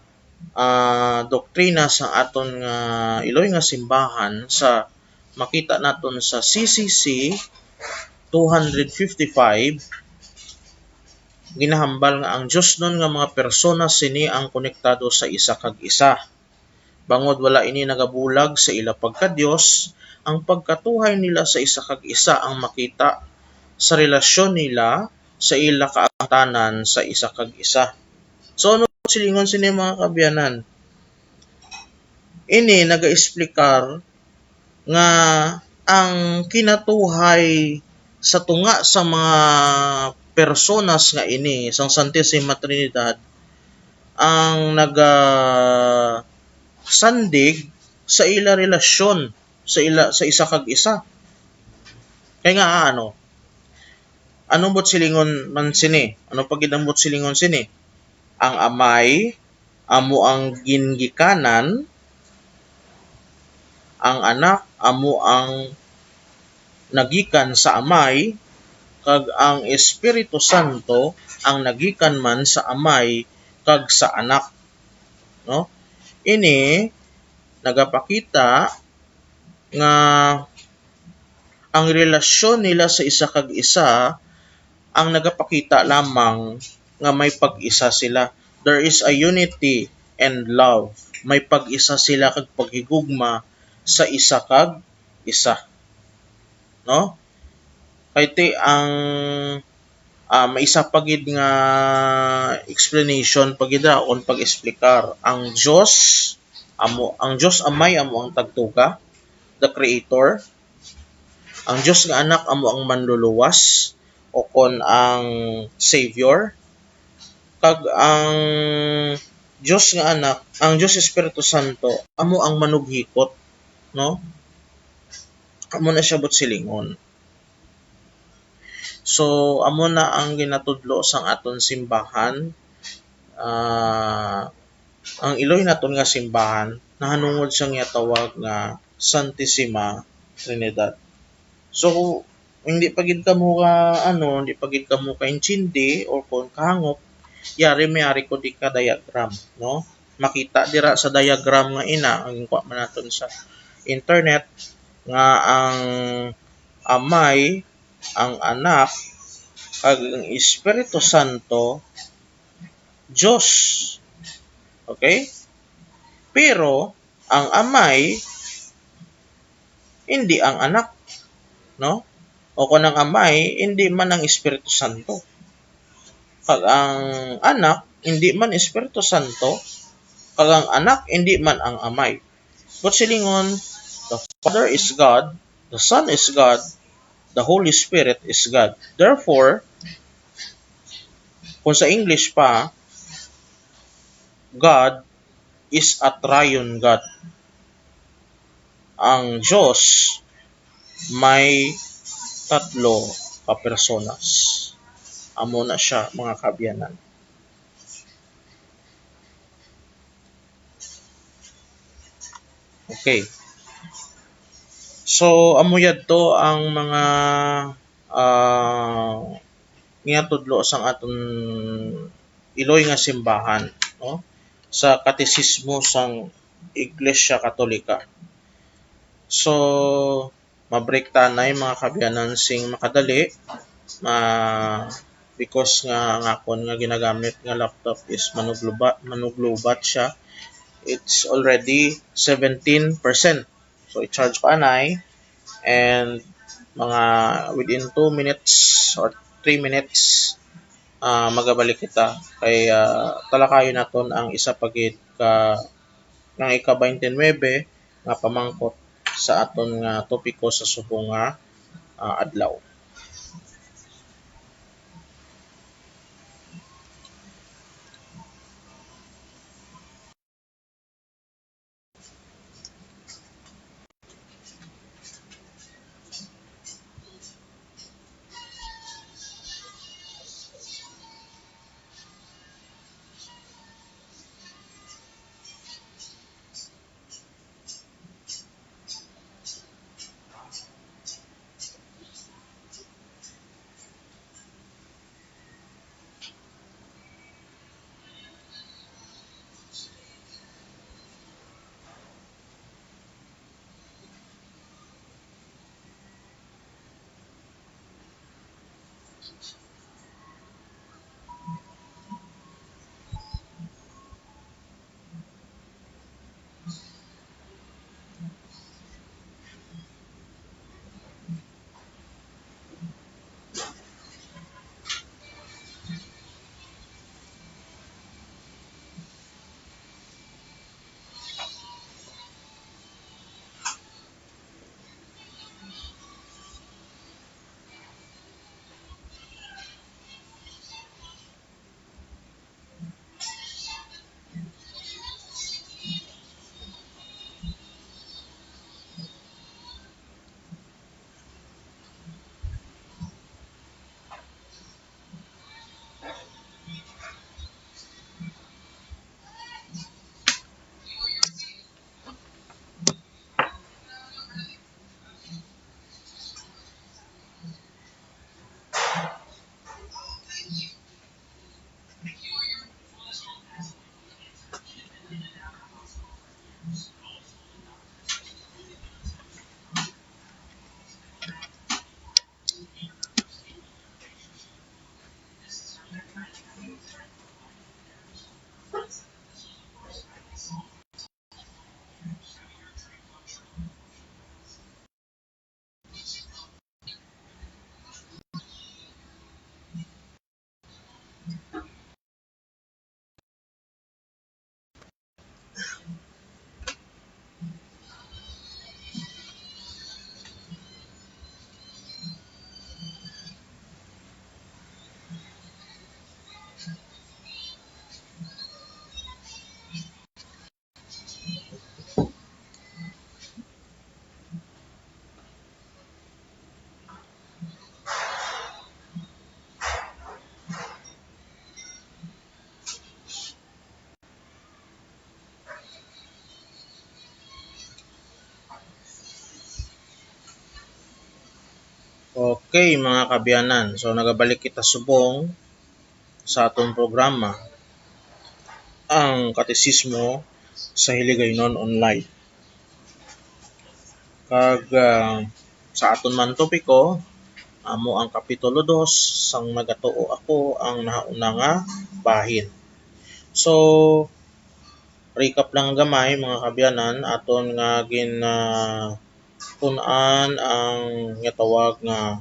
ah, doktrina sa aton nga iloy nga simbahan, sa makita naton sa C C C two hundred fifty-five, ginahambal nga ang diosnon nga mga persona sini ang konektado sa isa kag isa. Bangod wala ini nagabulag sa ila pagka-Dios, ang pagkatuhay nila sa isa kag isa ang makita sa relasyon nila sa ila kaangtanan sa isa kag isa. So, ano silingon sini, mga kaabyanan? Ini nagaexplikar nga ang kinatuhay sa tunga sa mga personas nga ini, sang Santisima Trinidad, ang nagasandig sa ila relasyon sa ila, sa isa kag isa. Kay nga, ano, ano buot silingon man sini? Ano pa gid ang buot silingon sini? Ang Amay amo ang gingikanan, ang Anak amo ang nagikan sa Amay, kag ang Espiritu Santo ang nagikan man sa Amay kag sa Anak. No? Ini nagapakita nga ang relasyon nila sa isa kag isa ang nagapakita lamang nga may pag-isa sila. There is a unity and love. May pag-isa sila kag paghigugma sa isa kag isa. No? Kay ti ang, ah, may isa pa gid nga explanation pa gid ra, o pag-explicar. Ang Dios amo, ang Dios Amay amo ang tagtuga, the Creator. Ang Dios nga Anak amo ang manluluwas, o kon ang Savior. Kag ang Dios nga Anak, ang Dios Espiritu Santo, amo ang manughikot, no? Amo na siya buot silingon. So, amo na ang ginatudlo sang aton simbahan. Ah, ang iloy naton nga simbahan nahanungod sang ginatawag nga Santissima Trinidad. So, hindi pa gid kamo ka, ano, hindi pa gid kamo kaintindi or kung kahangop, yari may ari ko di ka diagram, no? Makita dira sa diagram nga ina, ang kuha man naton sa internet, nga ang Amay, ang Anak, kag ang Espiritu Santo, Dios. Okay? Pero, ang Amay, hindi ang Anak, no? O kung ang Amay, hindi man ang Espiritu Santo. Kag ang Anak, hindi man Espiritu Santo, kag ang Anak, hindi man ang Amay. Buot silingon, the Father is God, the Son is God, the Holy Spirit is God. Therefore, kung sa English pa, God is a triune God. Ang Dios may tatlo ka personas. Amo na siya, mga kaabyanan. Okay. So, amo yadto ang mga, ah, ginatudlo sang aton iloy nga simbahan, no? Sa Katesismo sang Iglesia Katolika. So, ma-break ta anay, mga kaabyanan, sing makadali, ah, because nga ang akon nga ginagamit nga laptop is manugluba-, manuglubat siya. It's already seventeen percent. So, i-charge pa anay, and mga within two minutes or three minutes, ah, magabalik kita. Kay, ah, talakayon naton ang isa pa gid ka, ang ika-twenty-nine nga pamangkot sa aton nga topiko sa subong nga, ah, adlaw. Okay, mga kaabyanan. So, nagabalik kita subong sa aton programa, ang Katesismo sa Hiligaynon Online. Kag, ah, sa aton man topiko, amo ang Kapitulo dos, Sang Nagatuo Ako, ang nahauna nga bahin. So, recap lang gamay, mga kaabyanan, aton nga gin, ah, tun-an ang ginatawag nga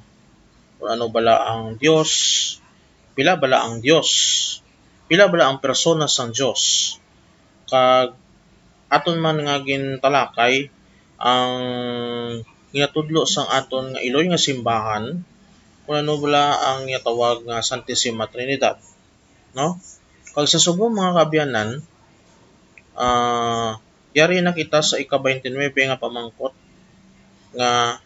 kung ano bala ang Dios, pila bala ang Dios, pila bala ang persona sang Dios, kag aton man nga gintalakay ang ginatudlo sang aton nga iloy nga simbahan, kung ano bala ang ginatawag nga Santissima Trinidad, no? Kag sa subong, mga kaabyanan, ah, yari na kita sa ika-twenty-nine nga pamangkot nga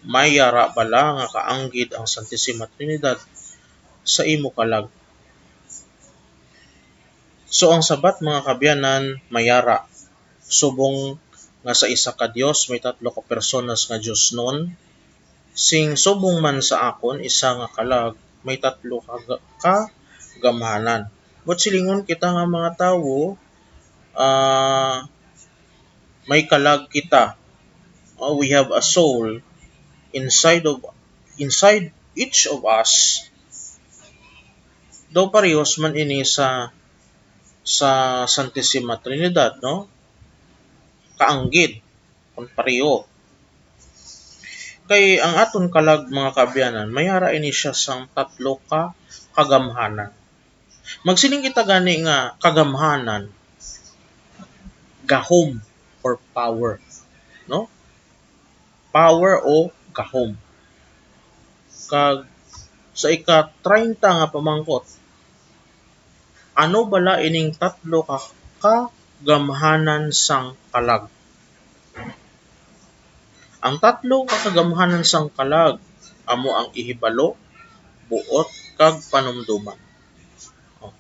may yara bala nga kaanggid ang Santissima Trinidad sa imo kalag. So, ang sabat, mga kaabyanan, may yara. Subong nga sa isa ka Dios may tatlo ka personas nga diosnon, sing subong man sa akon isa nga kalag may tatlo ka ga-, ka gamhanan. But silingon kita nga mga tawo, ah, may kalag kita. Oh, we have a soul inside of, inside each of us. Daw parehos man ini sa, sa Santissima Trinidad, no? Kaanggid, kung pareho. Kay ang aton kalag, mga kaabyanan, may ara ini siya sang tatlo ka kagamhanan. Magsiling kita gani nga kagamhanan, gahom or power, no? Power o gahom. Kag sa ika-treinta nga pamangkot, ano bala ining tatlo ka kagamhanan sang kalag? Ang tatlo ka kagamhanan sang kalag amo ang ihibalo, buot, kag panumdoman. Oh.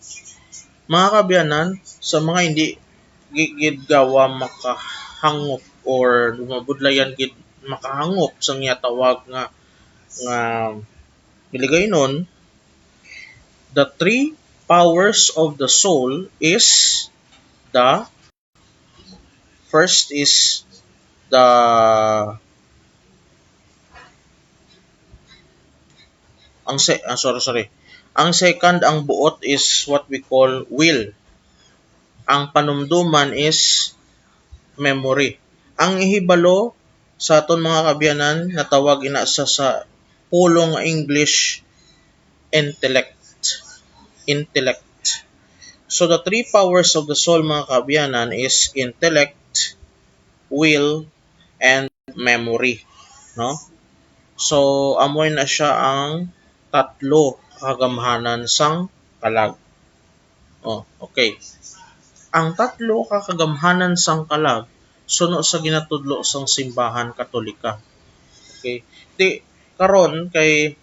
Mga kaabyanan, sa mga hindi gi-, gid gawa makahangop or mabudlayan gid makahangop sa ginatawag nga, nga Hiligaynon, the three powers of the soul is the first is the, ang se-, ah, sorry, sorry. Ang second, ang buot, is what we call will. Ang panumdoman is memory. Ang ihibalo sa aton, mga kaabyanan, natawag ina sa, sa pulong nga English, intellect. Intellect. So, the three powers of the soul, mga kaabyanan, is intellect, will, and memory, no? So, amoy na siya ang tatlo ka kagamhanan sang kalag. Oh, okay. Ang tatlo ka kagamhanan sang kalag suno sa ginatudlo sang simbahan Katolika. Okay. Ti, karon kay,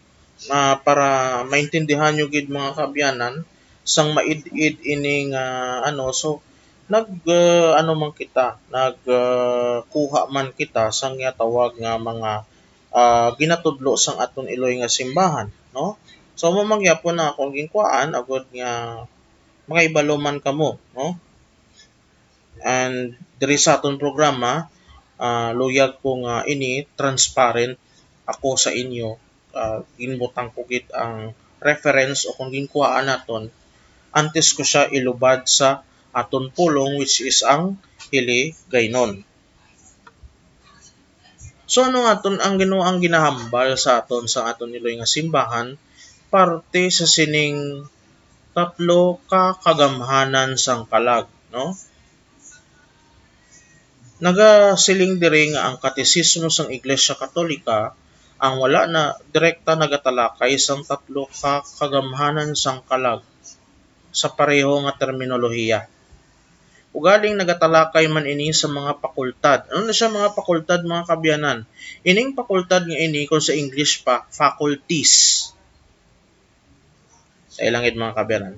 ah, para maintindihan nyo gid, mga kaabyanan, sang maid-id ining, ah, ano, so nag, ah, ano man kita, nag, ah, kuha man kita sang ginatawag nga mga, ah, ginatudlo sang aton iloy nga simbahan, no? So, amo man gyapon ang akong ginkuhaan, agud nga makahibalo man kamo, no? And diri sa aton programa, ah, luyag ko nga ini transparent ako sa inyo, ah, ginbutang ko gid ang reference o kung ginkuhaan naton antes ko siya ilubad sa aton pulong, which is ang Hiligaynon. So, ano nga aton ang Ginoo ang ginahambal sa aton sa aton iloy nga simbahan, parte sa sining tatlo ka kagamhanan sang kalag, no? Nagasiling diri nga ang Katesismo sang Iglesia Katolika ang wala na direkta nagatalakay sang tatlo ka kagamhanan sang kalag sa pareho nga terminolohiya. Ugaling nagatalakay man ini sa mga pakultad. Ano na siya, mga pakultad, mga kaabyanan? Ining pakultad nga ini, kung sa English pa, faculties. Sa ilang gid, mga kaabyanan.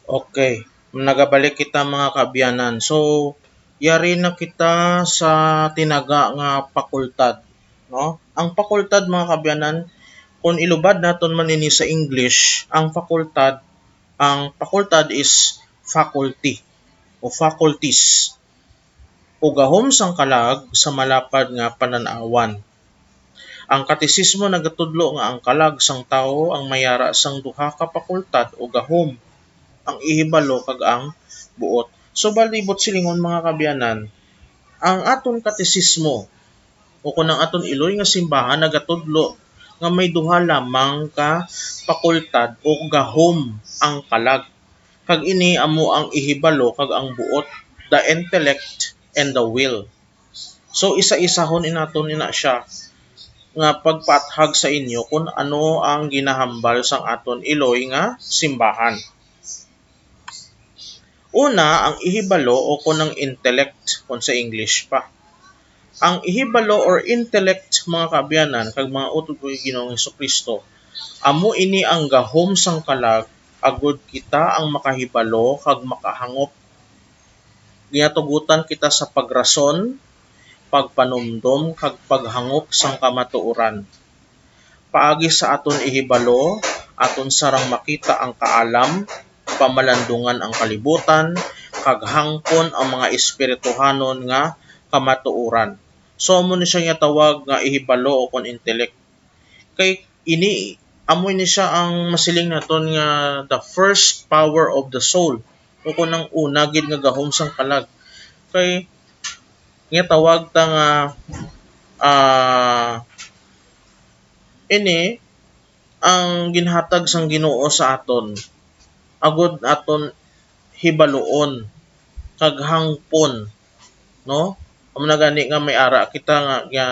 Okay, nagabalik kita, mga kaabyanan. So, yari na kita sa tinaga nga pakultad, no? Ang pakultad, mga kaabyanan, kung ilubad naton man ini sa English, ang fakultad, ang fakultad is faculty o faculties, o gahom sang kalag sa malapad nga panan-awan. Ang Katesismo nagatudlo nga ang kalag sang tawo ang may ara sang duha ka pakultad o gahom, ang ihibalo kag ang buot. So, balibot silingon, mga kaabyanan, ang aton Katesismo o kon ang aton iloy nga simbahan nagatudlo nga may duha lamang ka pakultad o gahom ang kalag, kag ini amo ang ihibalo kag ang buot, the intellect and the will. So, isa-isahon naton ina siya nga pagpaathag sa inyo kon ano ang ginahambal sang aton iloy nga simbahan. Una, ang ihibalo o kon ang intellect kon sa English pa. Ang ihibalo or intellect, mga kaabyanan kag mga utod ko kay Ginoong Jesu-Cristo, amo ini ang gahom sang kalag, agod kita ang makahibalo kag makahangop. Ginatugutan kita sa pagrason, pagpanumdom, kag paghangop sang kamatuoran. Paagi sa aton ihibalo, aton sarang makita ang kaalam, pamalandungan ang kalibutan, kag hangpon ang mga espirituhanon nga kamatuoran. So, amo ni siya nga tawag nga ihibalo o kon intellect. Kay ini, amo ini siya ang masiling naton nga the first power of the soul, o kon ang una gid nga gahom sang kalag. Kay nga tawag ta nga, ah, ini ang ginhatag sang Ginoo sa aton, agud aton hibaluon kag hangpon, no? Amo na gani nga may ara kita nga, nga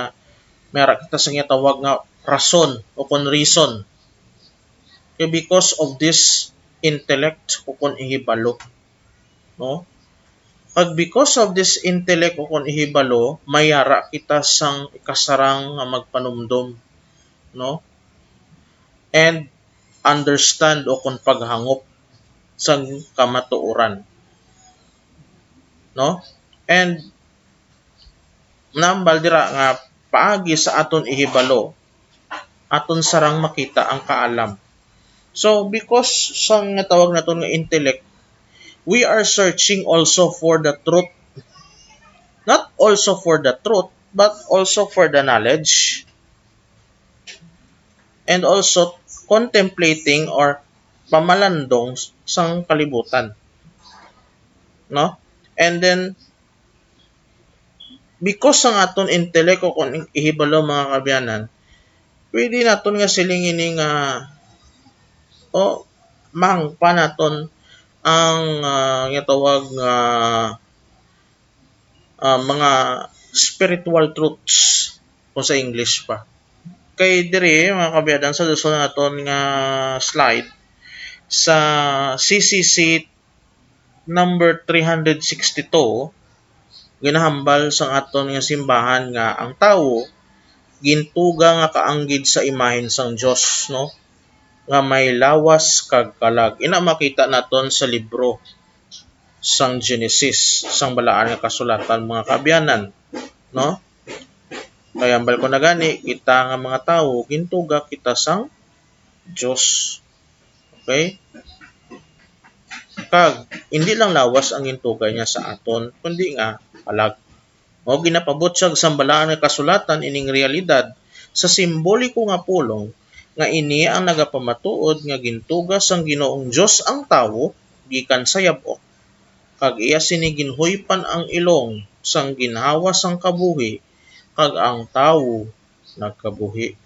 may ara kita sa ginatawag nga rason o kon reason. Kay because of this intellect o kon ihibalo, no? Kag because of this intellect o kon ihibalo, may ara kita sang ikasarang nga magpanumdom, no? And understand o kon paghangop sang kamatuoran, no? And nambal dira nga paagi sa aton ihibalo, aton sarang makita ang kaalam. So, because sang nga tawag naton nga intellect, we are searching also for the truth. Not also for the truth, but also for the knowledge. And also contemplating or pamalandong sang kalibutan. No? And then, because sang aton intellect o kon ihibalo, mga kaabyanan, pwede naton nga siling ini nga, o, mahangpan naton ang, ah, nga tawag nga, ah, mga spiritual truths kung sa English pa. Kay diri, mga kaabyanan, sa susunod naton nga slide, sa C C C number three hundred sixty-two, ginahambal sang aton nga simbahan nga ang tawo gintuga nga kaanggid sa imahen sang Dios, no, nga may lawas kag kalag. Ina makita naton sa libro sang Genesis, sang Balaan nga Kasulatan, mga kaabyanan, no? Kay hambal ko na gani, kita nga mga tawo, gintuga kita sang Dios. Okay? Kag, hindi lang lawas ang gintuga niya sa aton, kundi nga kalag. O, ginapabutyag sang Balaan nga Kasulatan ining realidad sa simboliko nga pulong nga ini ang nagapamatuod nga gintuga sang Ginoong Dios ang tawo gikan sa yab-ok, kag iya sini ginhuypan ang ilong sang ginhawa sang kabuhi, kag ang tawo nagkabuhi.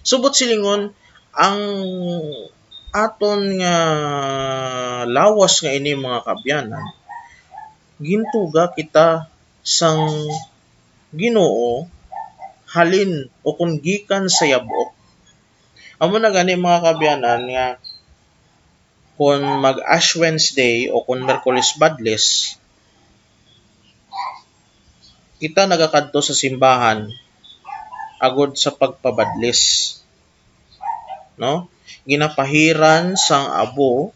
Subot silingon, ang aton nga lawas nga ini, mga kaabyanan, gintuga kita sang Ginoo halin o kon gikan sa yab-ok. Amo na gani, mga kaabyanan, nga kon mag Ash Wednesday o kon Miyerkules Badlis, kita nagakadto sa simbahan agod sa pagpabadlis, no? Ginapahiran sang abo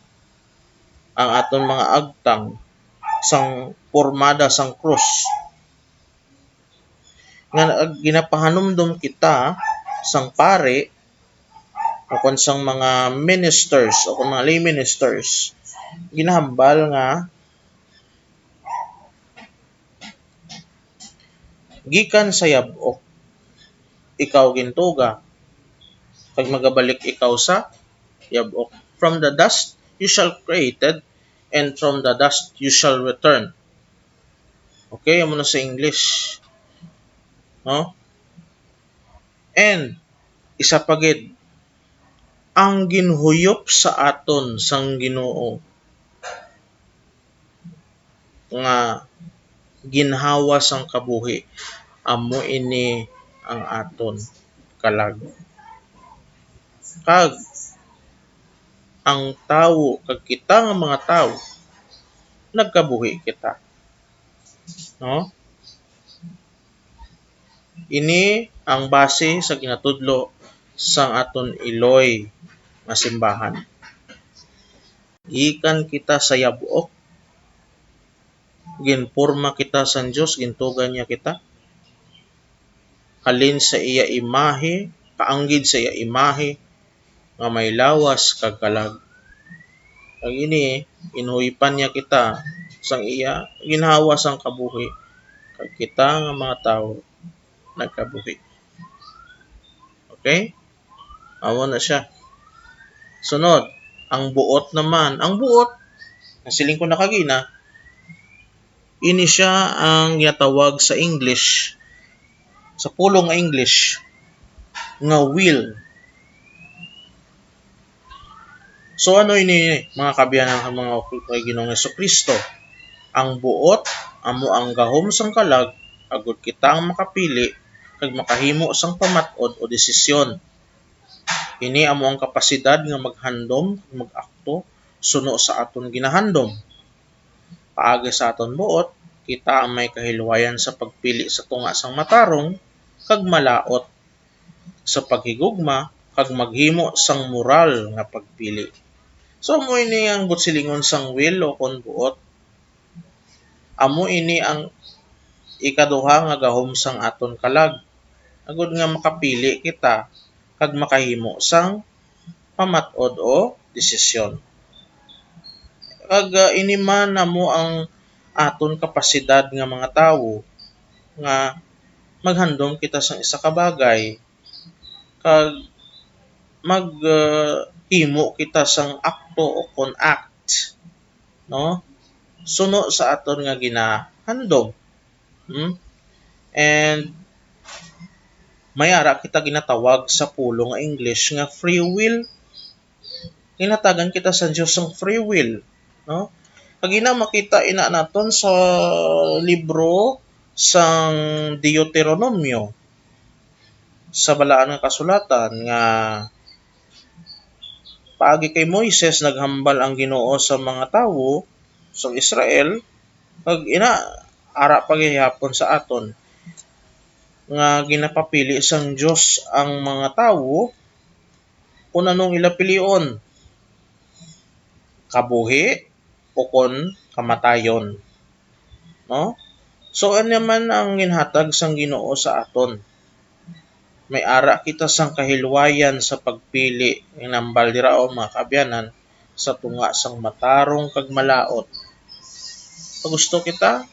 ang aton mga agtang sang pormada sang krus, nga nag-, ginapahanumdom kita sang pari o kon sang mga ministers o kon mga lay ministers, ginahambal nga gikan sa yab-ok ikaw gintuga, kag magabalik ikaw sa yab-ok. From the dust you shall created, and from the dust you shall return. Okay, amo na sa English. No? And, isa pa gid, ang ginhuyop sa aton sang Ginoo nga ginhawa sang kabuhi, amo ini ang aton kalag. Kag ang tawo, kag kita nga mga tawo, nagkabuhi kita. No? Ini ang base sa ginatudlo sang aton Eloy nga simbahan. Gikan kita sa yab-ok, ginporma kita sang Dios, gintuga niya kita. Halin sa iya imahe, kaanggid sa iya imahe, nga may lawas kag kalag. Kag ini, ginhuyipan niya kita sang iya ginhawa sang kabuhi, kag kita nga mga tawo nagkabuhi. Okay? Amo na siya. Sunod, ang buot naman. Ang buot, nasiling ko na kagina, ini siya ang ginatawag sa English, sa pulong nga English, nga will. So, ano ini, mga kaabyanan kag mga ukol kay Ginoong Jesu-Cristo? Ang buot amo ang gahom sang kalag, agod kita ang makapili kag makahimo sang pamat-od o desisyon. Ini amo ang kapasidad nga maghandom kag mag-akto suno sa aton ginahandom. Paagi sa aton buot, kita ang may kahilwayan sa pagpili sa tunga sang matarong kag malaut, sa paghigugma, kag maghimo sang moral nga pagpili. So, amo ini ang busilingon sang will o kon buot. Amo ini ang ikaduha nga gahom sang aton kalag, agod nga makapili kita kag makahimo sang pamat-od o desisyon. Kag, ah, ini man amo ang aton kapasidad nga mga tawo nga maghandom kita sang isa ka bagay kag mag, ah, himo kita sang akto o kon act, no? Suno sa aton nga ginahandom. Hmm? And may ara kita ginatawag sa pulong nga English nga free will. Ginhatagan kita sa Dios sang free will, no? Kag ina makita ina naton sa libro sang Deuteronomio, sa Balaan nga Kasulatan, nga paagi kay Moises naghambal ang Ginoo sa mga tawo sang Israel, kag ina ara pa gihapon sa aton nga ginapapili sang Dios ang mga tawo kung anong ila pilion, kabuhi o kon kamatayon, no? So, ano man ang ginhatag sang Ginoo sa aton? May ara kita sang kahilwayan sa pagpili, ginambal dira, o mga kaabyanan, sa tunga sang matarong kag malaut. Kung gusto kita,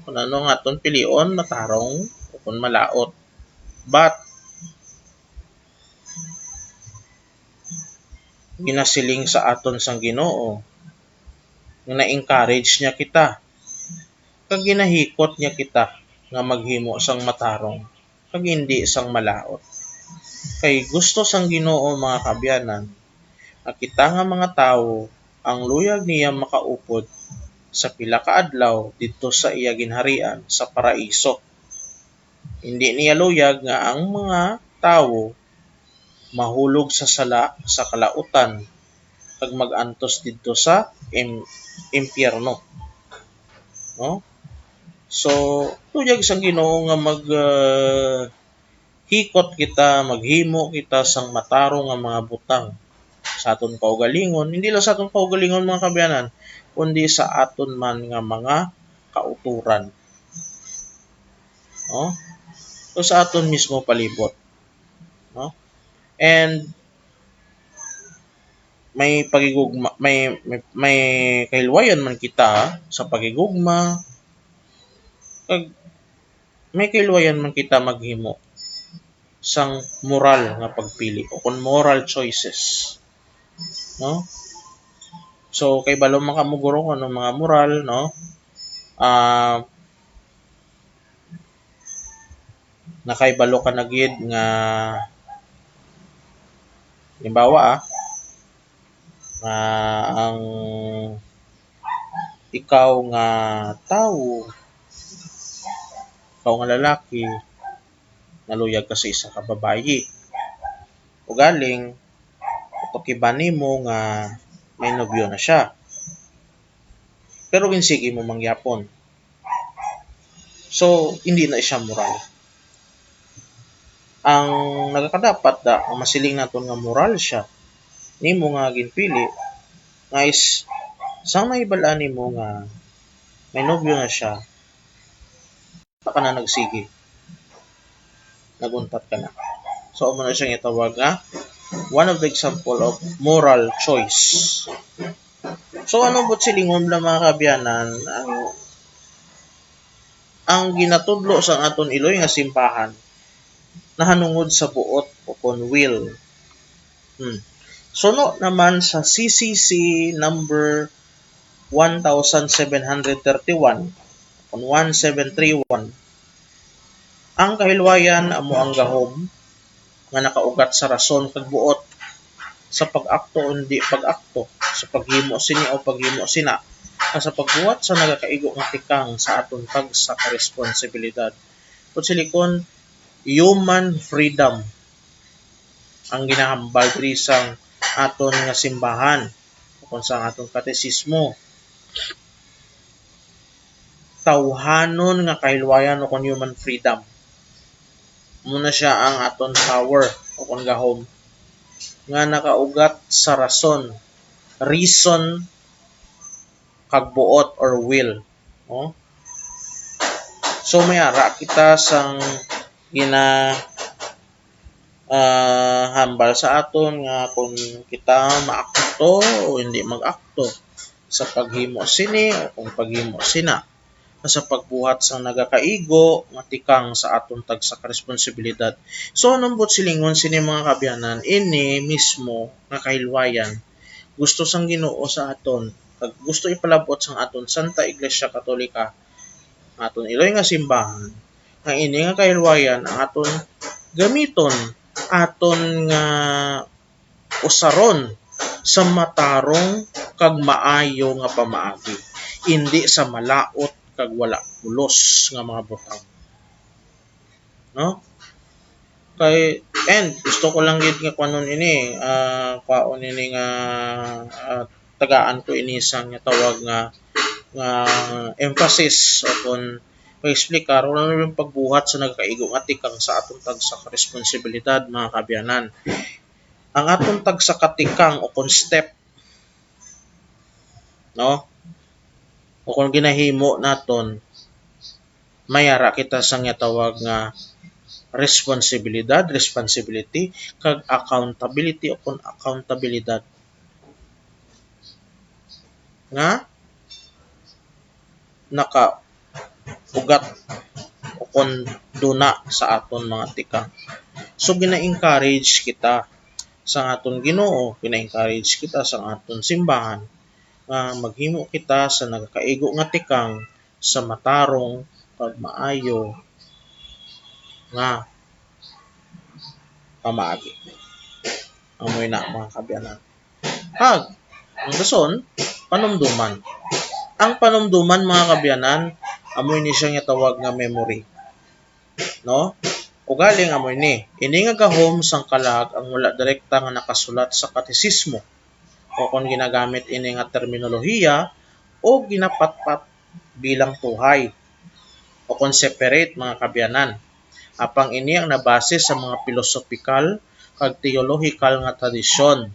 kung ano nga aton pilion, matarong o kung malaut. But, ginasiling sa aton sang Ginoo nga na-encourage niya kita, kag ginahikot niya kita nga maghimo sang matarong kag indi sang malaut. Kay gusto sang Ginoo, mga kaabyanan, nga kita nga mga tawo, ang luyag niya makaupod sa pila ka adlaw didto sa iya ginharian sa paraiso. Indi niya luyag nga ang mga tawo mahulog sa sala sa kalautan kag mag-antos didto sa im-, impyerno. No? So, luyag sang Ginoo nga mag, ah, hikot kita, maghimo kita sang matarong nga mga butang sa aton kaugalingon, hindi lang sa aton kaugalingon, mga kaabyanan, kundi sa aton man nga mga kautoran. No? So, sa aton mismo palibot. No? And may pagigugma, may, may, may kahilwayan man kita sa pagigugma, kag may kahilwayan man kita maghimo sang moral nga pagpili o kon moral choices. No? So, kay balo man kamo guro kung anong mga moral, no? Ah, nakaibalo ka na gid nga, halimbawa, ah, nga ang ikaw nga tawo, ikaw nga lalaki, naluyag ka sa isa ka babayi. Ugaling, natukiban nimo nga may nobyo na siya. Pero ginsigi mo mangyapon. So, hindi na siya moral. Ang nagakadapat da, ang masiling naton nga moral siya, nimo nga ginpili, nga is, sang nahibal-an nimo nga may nobyo na siya, pa ka na nagsigi. Naguntat ka na. So, amo na siya nga tawag nga one of the example of moral choice. So, ano buot silingon lang, mga kaabyanan, ang, ang ginatudlo sang aton iloy nga simbahan nahanungod sa buot o kon will. Hmm. Suno naman sa C C C number one thousand seven hundred thirty-one, kon one seven three one, ang kahilwayan amo ang gahom nga nakaugat sa rason kag buot, sa pag-akto o hindi pag-akto, sa paghimo sini o paghimo sina, kag sa pagbuhat sa nagakaigo nga tikang sa aton tagsa ka responsibilidad. Buot silingon, human freedom ang ginahambal diri sang aton nga simbahan, o kon sa aton katesismo. Tawhanon nga kahilwayan o kon human freedom. Amo na siya ang aton power o kon gahom nga nakaugat sa rason, reason, kag buot or will. No? So, may ara kita sang gina, ah, hambal sa aton nga kung kita maakto o hindi mag-akto sa paghimo sini o kung paghimo sina, sa pagbuhat sang nagakaigo nga tikang sa aton tagsa ka responsibilidad. So, anong buot silingon sini, mga kaabyanan? Ini mismo nga kahilwayan gusto sang Ginoo sa aton, kag gusto ipalab-ot sang aton Santa Iglesia Katolika, aton iloy nga simbahan, nga ini nga kahilwayan ang aton gamiton, aton nga usaron sa matarong kag maayo nga pamaagi, indi sa malaut kag wala pulos nga mga butang. No? Kay, and gusto ko lang gid nga kuanon ini, ah, kwaon ini nga, ah, tagaan ko ini sang tawag nga, nga emphasis o kon pag-explicar, wala na yung pagbuhat sa nagakaigo nga tikang sa atong tagsa ka responsibilidad, mga kaabyanan. Ang atong tagsa ka tikang o kon step, no? O kon ginahimo naton, may ara kita sang ginatawag nga responsibilidad, responsibility, kag accountability o kon accountabilidad. Nga nakaugat o kon duna sa aton mga tikang. So, gina-encourage kita sa aton Ginoo, gina-encourage kita sa aton simbahan nga maghimo kita sa nagakaigo nga tikang sa matarong kag maayo nga pamaagi. Amoy na, mga kaabyanan. Kag ang dason, panumduman. Ang panumduman, mga kaabyanan, amoy ni siya nga tawag nga memory. No? Ugaling amoy ni, ini nga gahom sang kalag ang wala direkta nga nakasulat sa katesismo, o kon ginagamit ini nga terminolohiya o ginapatpat bilang tuhay, o kon separate, mga kaabyanan. Apang ini ang nabase sa mga pilosopikal kag teolohikal nga tradisyon.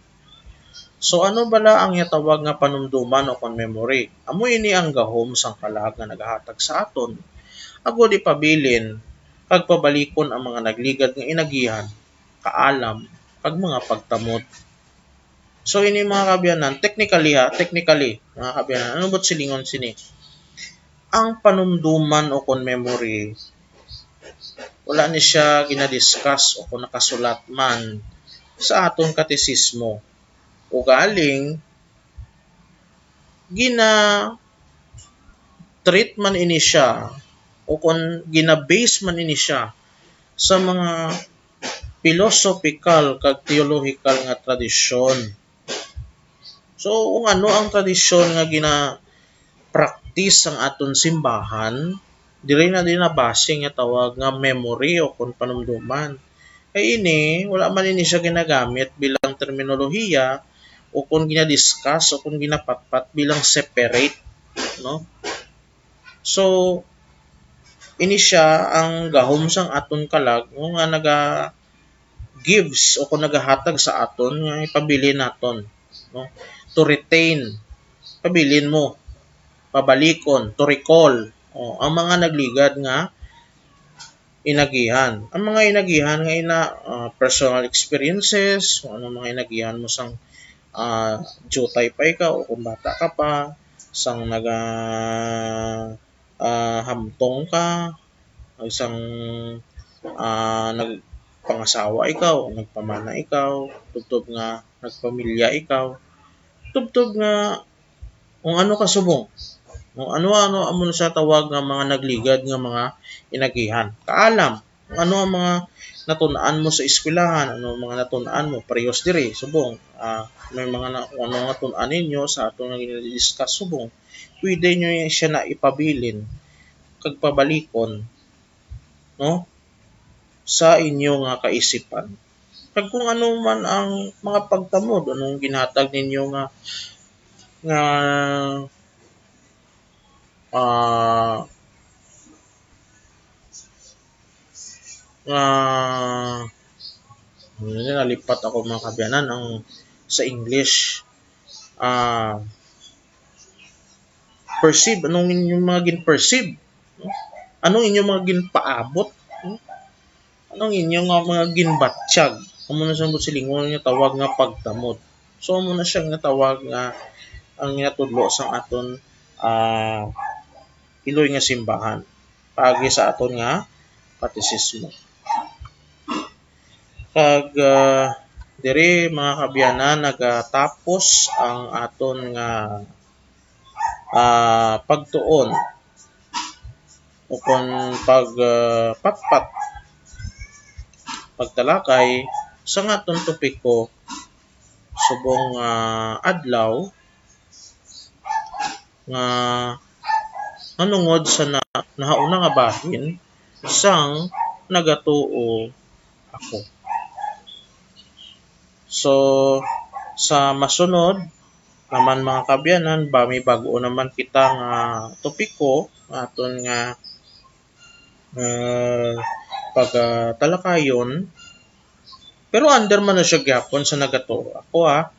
So, ano bala ang ginatawag nga panumdoman o kon memory? Amo ini ang gahom sang kalag nga nagahatag sa aton agod ipabilin kag pabalikon ang mga nagligad nga inagihan, kaalam, kag mga pagtamod. So, ini, mga kaabyanan, technically ha, technically, mga kaabyanan, ano buot silingon sini? Ang panumdoman o kon memory, wala ni siya ginadiscuss o kon nakasulat man sa aton katesismo. Ugaling, gina-treat man ini siya o kon gina-base man ini siya sa mga philosophical kag theological nga tradisyon. So, kung ano ang tradisyon nga gina-practice sang aton simbahan, diri na din nabase nga tawag nga memory o kon panumdoman. Kay ini, wala man ini siya ginagamit bilang terminolohiya o kon gina-discuss o kon ginapatpat bilang separate, no? So, ini siya ang gahom sang aton kalag, no, nga naga-gives o kon nagahatag sa aton nga ipabilin naton, no? To retain, pabilin mo, pabalikon, to recall. O, ang mga nagligad nga inagihan. Ang mga inagihan nga ina, ah, personal experiences, kung ano mga inagihan mo sang, ah, diutay pa ikaw o kung bata ka pa, sang naga, ah, hamtong ka, o sang, ah, nagpangasawa ikaw, o nagpamana ikaw, tubtob nga nagpamilya ikaw, tubtob nga kung ano ka subong. Kung ano-ano amo na sa tawag nga mga nagligad nga mga inagihan. Kaalam, kung ano ang mga natun-an mo sa eskwelahan, ano ang mga natun-an mo, parehas diri, subong. Ah, may mga na, kung ano nga tun-an ninyo sa aton nga gina-discuss subong, pwede nyo siya na ipabilin kag pabalikon, no, sa inyo nga kaisipan. Kag kung ano man ang mga pagtamod, anong ginhatag ninyo nga, nga, ah, nga, ano na, nalipat ako, mga kaabyanan, ang sa English, ah, perceive, anong inyong mga gin-perceive? Anong inyong mga ginpaabot? Anong inyong nga mga ginbatyag? Amo na siya ang silingon nga tawag nga pagtamod. So, amo na siya nga tawag nga ang ginatudlo sang aton, ah, iloy nga simbahan paagi sa aton nga katesismo. Kag, ah, diri, mga kaabyanan, nagatapos ang aton nga, ah, pagtuon o kon pag, ah, patpat, pagtalakay sang aton topiko subong nga adlaw nga manungod sa na, nahauna nga bahin sang nagatuo ako. So, sa masunod naman, mga kaabyanan, ba, may bag-o naman kita nga topiko nga aton nga, ah, pagatalakayon. Pero under man na siya gyapon sa nagatuo ako, ha.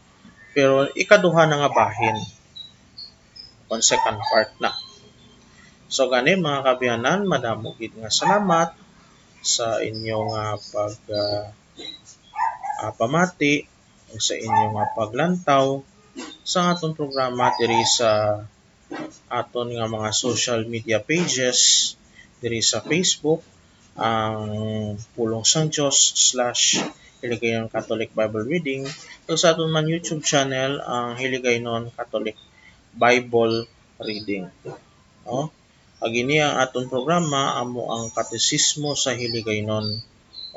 Pero ikaduha na nga bahin, kon second part na. So, gani, mga kaabyanan, madamo gid nga salamat sa inyo nga pag, ah, ah, pamati, sa inyo nga paglantaw sa aton programa diri sa aton nga mga social media pages, diri sa Facebook, ang Pulong sang Dios slash Hiligaynon Catholic Bible Reading, kag sa aton man YouTube channel, ang Hiligaynon Catholic Bible Reading. No? Kag ini ang aton programa, amo ang Katesismo sa Hiligaynon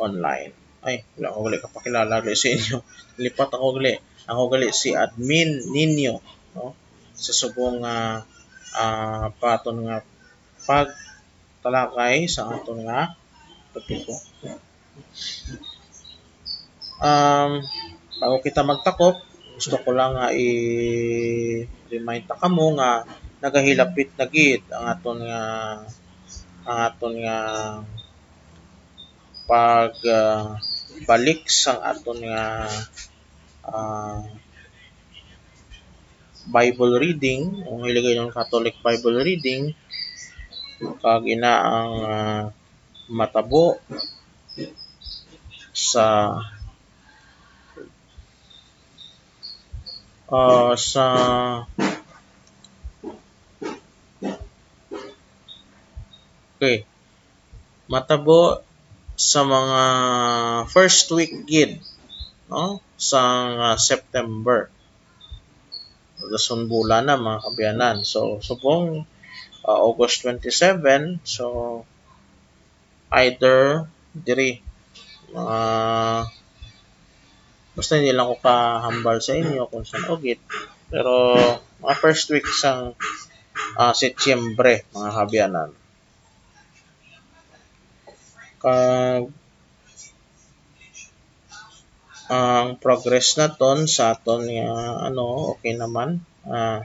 Online. Ay, wala ko gali kapakilala gali sa inyo. Lipat ako gali. Ako gali si admin ninyo, no? Sa subong nga, ah, pa aton nga pagtalakay sa aton nga topiko. Um, bago kita magtakop, gusto ko lang nga i-remind ta kamo nga nagahilapit na gid ang aton nga, ang aton nga pag, ah, balik sang aton nga, ah, Bible reading, ang Hiligaynon Catholic Bible reading, kag ina ang, ah, matabo sa, ah, sa, okay, matabo sa mga first week gid, no, sang, ah, September. Dason bulan na, mga kaabyanan. So, subong, ah, August twenty-seven, so, either diri, ah, basta hindi lang ko kahambal sa inyo kung saan ugit, pero mga first week sang, ah, Setyembre, mga kaabyanan. Kag ang progress naton sa aton nga, ano, okay naman, ah,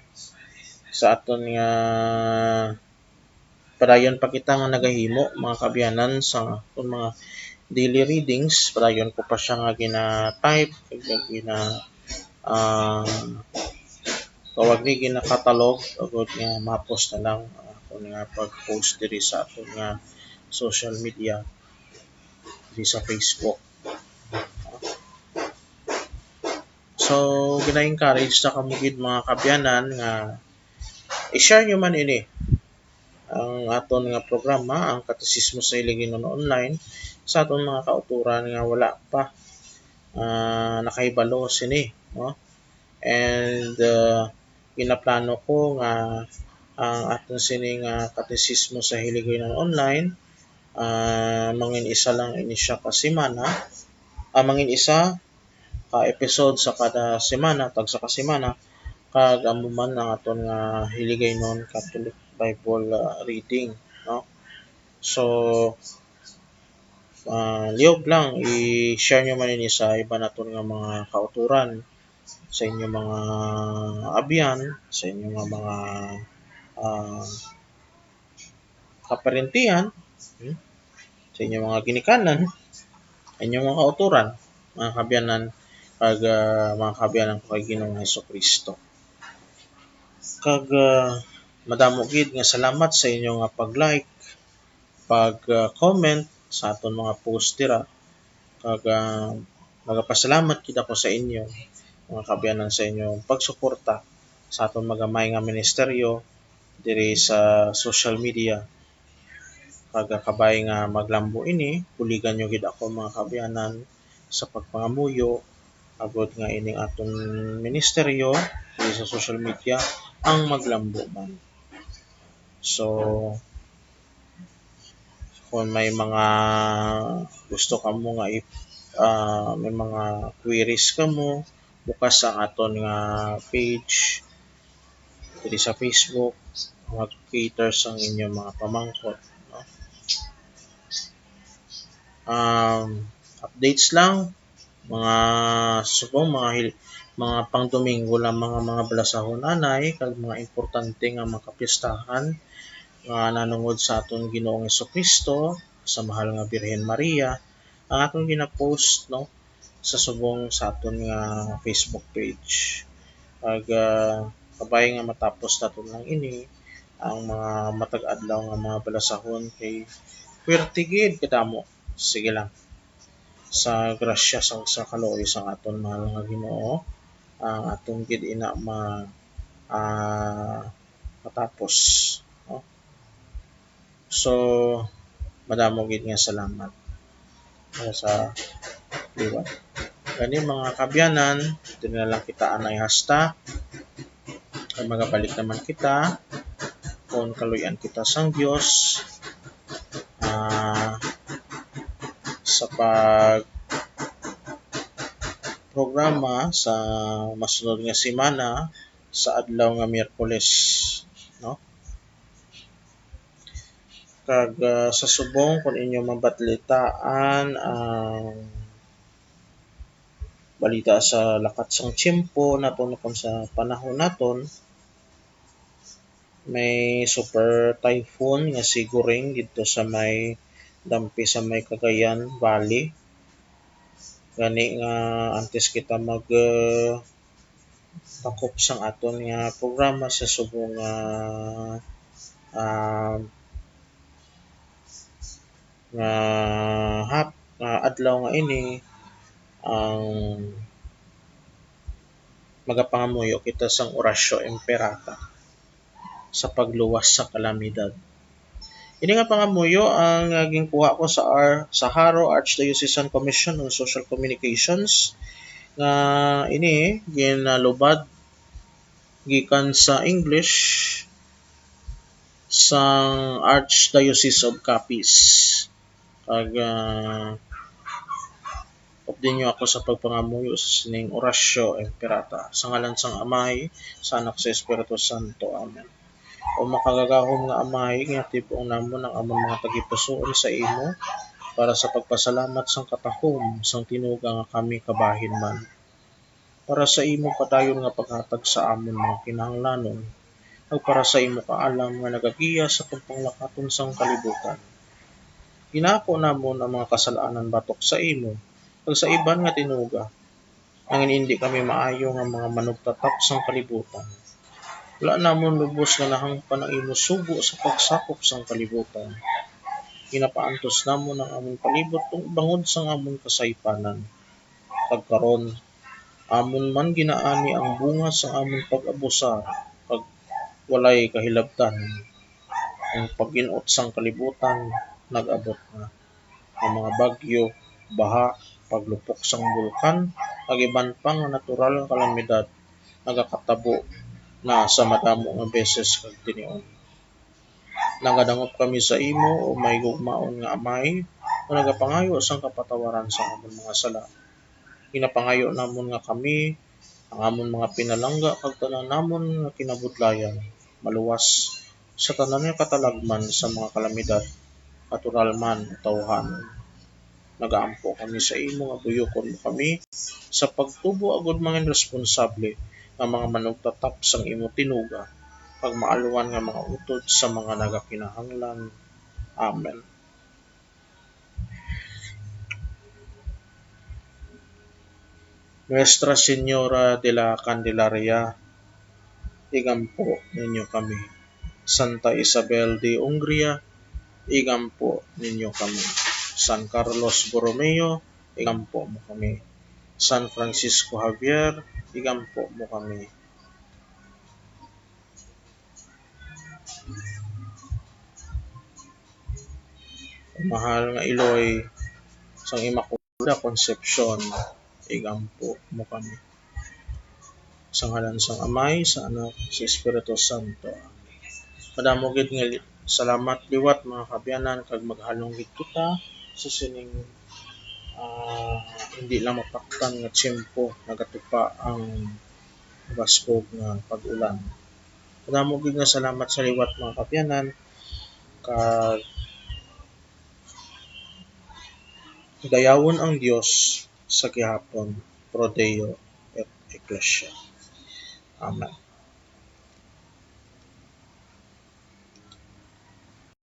sa aton nga padayon pa kita nga nagahimo, mga kaabyanan, sa aton mga daily readings. Padayon ko pa siya nga gina-type, kag gina-, ah, tawag ni, gina-catalog, agud nga mahapos na lang, ah, akon nga pag-post diri sa aton nga social media, diri sa Facebook. So, gina-encourage ta kamo gid, mga kaabyanan, nga i-share nyo man ini, ang aton nga programa, ang Katisismo sa Hiligaynon Online, sa aton mga kautoran nga wala pa, ah, nakahibalo sini, no? And, ah, ginaplano ko nga ang aton sini nga Katisismo sa Hiligaynon Online, ah, mangin-isa lang ini siya ka semana, ah, mangin-isa ka episode sa kada semana, tagsa ka semana, kag amo man ang aton nga Hiligaynon Catholic Bible, ah, reading, no? So, ah, lihog lang, i-share nyo man ini sa iban naton nga mga kautoran, sa inyo mga abyan, sa inyo nga mga, ah, kaparentihan, hmm, sa inyo mga ginikanan, inyo mga kautoran, mga kaabyanan, kag, ah, mga kaabyanan ko kay Ginoong Jesu-Cristo. Kag, ah, madamo gid nga salamat sa inyo nga pag-like, pag, ah, comment sa aton mga post dira. Kag, ah, magapasalamat gid ako sa inyo, mga kaabyanan, sa inyong pagsuporta sa aton magamay nga ministeryo diri sa social media. Kag, ah, kabay nga maglambo ini, buligan nyo gid ako, mga kaabyanan, sa pagpangamuyo, agud nga ining aton ministeryo diri sa social media ang maglambo man. So, kung may mga gusto kamo nga i-, ah, may mga queries kamo, bukas ang aton nga page diri sa Facebook, mag-cater sang inyong mga pamangkot, no? Um, updates lang, mga subong, mga hil-, mga pang-Domingo lang, mga, mga balasahon anay, kag mga importante nga mga kapistahan nga nanungod sa aton Ginoong Jesu-Cristo, sa Mahal nga Birhen Maria, ang aton gina-post, no, sa subong sa aton nga Facebook page. Kag, ah, kabay nga matapos naton lang ini, ang mga matag adlaw nga mga balasahon kay puwerte gid kadamo. Sige lang. Sa grasya sang, sa kaluoy sang aton mahal nga Ginoo, ang aton gid ina ma-, ah, matapos, no? So, madamo gid nga salamat, ah, sa liwat. Gani, mga kaabyanan, diri na lang kita anay hasta. Kay magabalik naman kita kung kaluy-an kita sang Dios, ah, sa pag programa sa masunod nga semana sa adlaw nga Miyerkules, no? Kag, ah, sa subong, kung inyo mabalitaan ang balita sa lakat sang tiyempo naton, kung sa panahon naton, may super typhoon nga si Goring didto sa may dampi sa may Cagayan Valley. Gani nga antes kita mag, ah, takop sang aton nga programa sa subong nga, ah, nga hap-, nga adlaw nga ini, ang magapangamuyo kita sang Oratio Imperata sa pagluwas sa kalamidad. Ini nga pangamuyo ang, ah, ginkuha ko sa Ar-, sa Jaro Archdiocesan Commission on Social Communications, nga ini ginalubad gikan sa English sang Archdiocese of Capiz. Kag, ah, updi niyo ako sa pagpangamuyo sa sining Oratio Imperata. Sa ngalan sang Amay, sa Anak, sa Espiritu Santo. Amen. O makagagahom nga Amay, nga tib-on namon ang amon mga tagipusoon sa imo para sa pagpasalamat sang katahom sang tinuga nga kami kabahin man. Para sa imo padayon nga paghatag sa amon mga kinahanglanon, kag para sa imo kaalam nga nagagiya sa pagpanglakaton sang kalibutan. Ginaako namon ang mga kasal-anan batok sa imo, kag sa iban nga tinuga, ang indi kami maayo nga mga manugtatap sang kalibutan. Wala namon lubos nga nahangpan ang imo sugo sa pagsakop sang kalibutan. Ginapaantos namon ang amon palibot tungod bangod sang amon kasaypanan. Kag karon, amon man ginaani ang bunga sang amon pag-abusar, kag walay kahilabtan. Ang pag-in-ot sang kalibutan nag-abot na. Ang mga bagyo, baha, paglupok sang bulkan, kag iban pa nga natural nga kalamidad nagakatabo na sa madamo nga beses kag tinion. Nagadangop kami sa imo, o mahigugmaon nga Amay, nga nagapangayo sang kapatawaran sa amon mga sala. Ginapangayo namon nga kami, ang amon mga pinalangga, kag tanan namon nga kinabudlayan, maluwas sa tanan nga katalagman sa mga kalamidad, natural man o tawuhanon. Nagaampo kami sa imo nga buyokon mo kami sa pagtubo agud mangin responsable nga mga manugtatap sang imo tinuga, kag maalwan nga mga utod sa mga nagakinahanglan. Amen. Nuestra Señora de la Candelaria, igampo ninyo kami. Santa Isabel de Hungria, igampo ninyo kami. San Carlos Borromeo, igampo mo kami. San Francisco Javier, igampo mo kami. Mahal nga Iloy sang Immaculada Concepcion, igampo mo kami. Sa ngalan sang Amay, sa Anak, sa Espiritu Santo. Madamo gid nga li-, salamat liwat, mga kaabyanan, kag maghalong gid kita sa sining, ah, hindi lang mapaktan nga tiyempo, nagatupa ang baskog nga pag-ulan. Madamo gid nga salamat sa liwat, mga kaabyanan, kag dayawon ang Dios sa gihapon, Pro Deo et Ecclesia. Amen.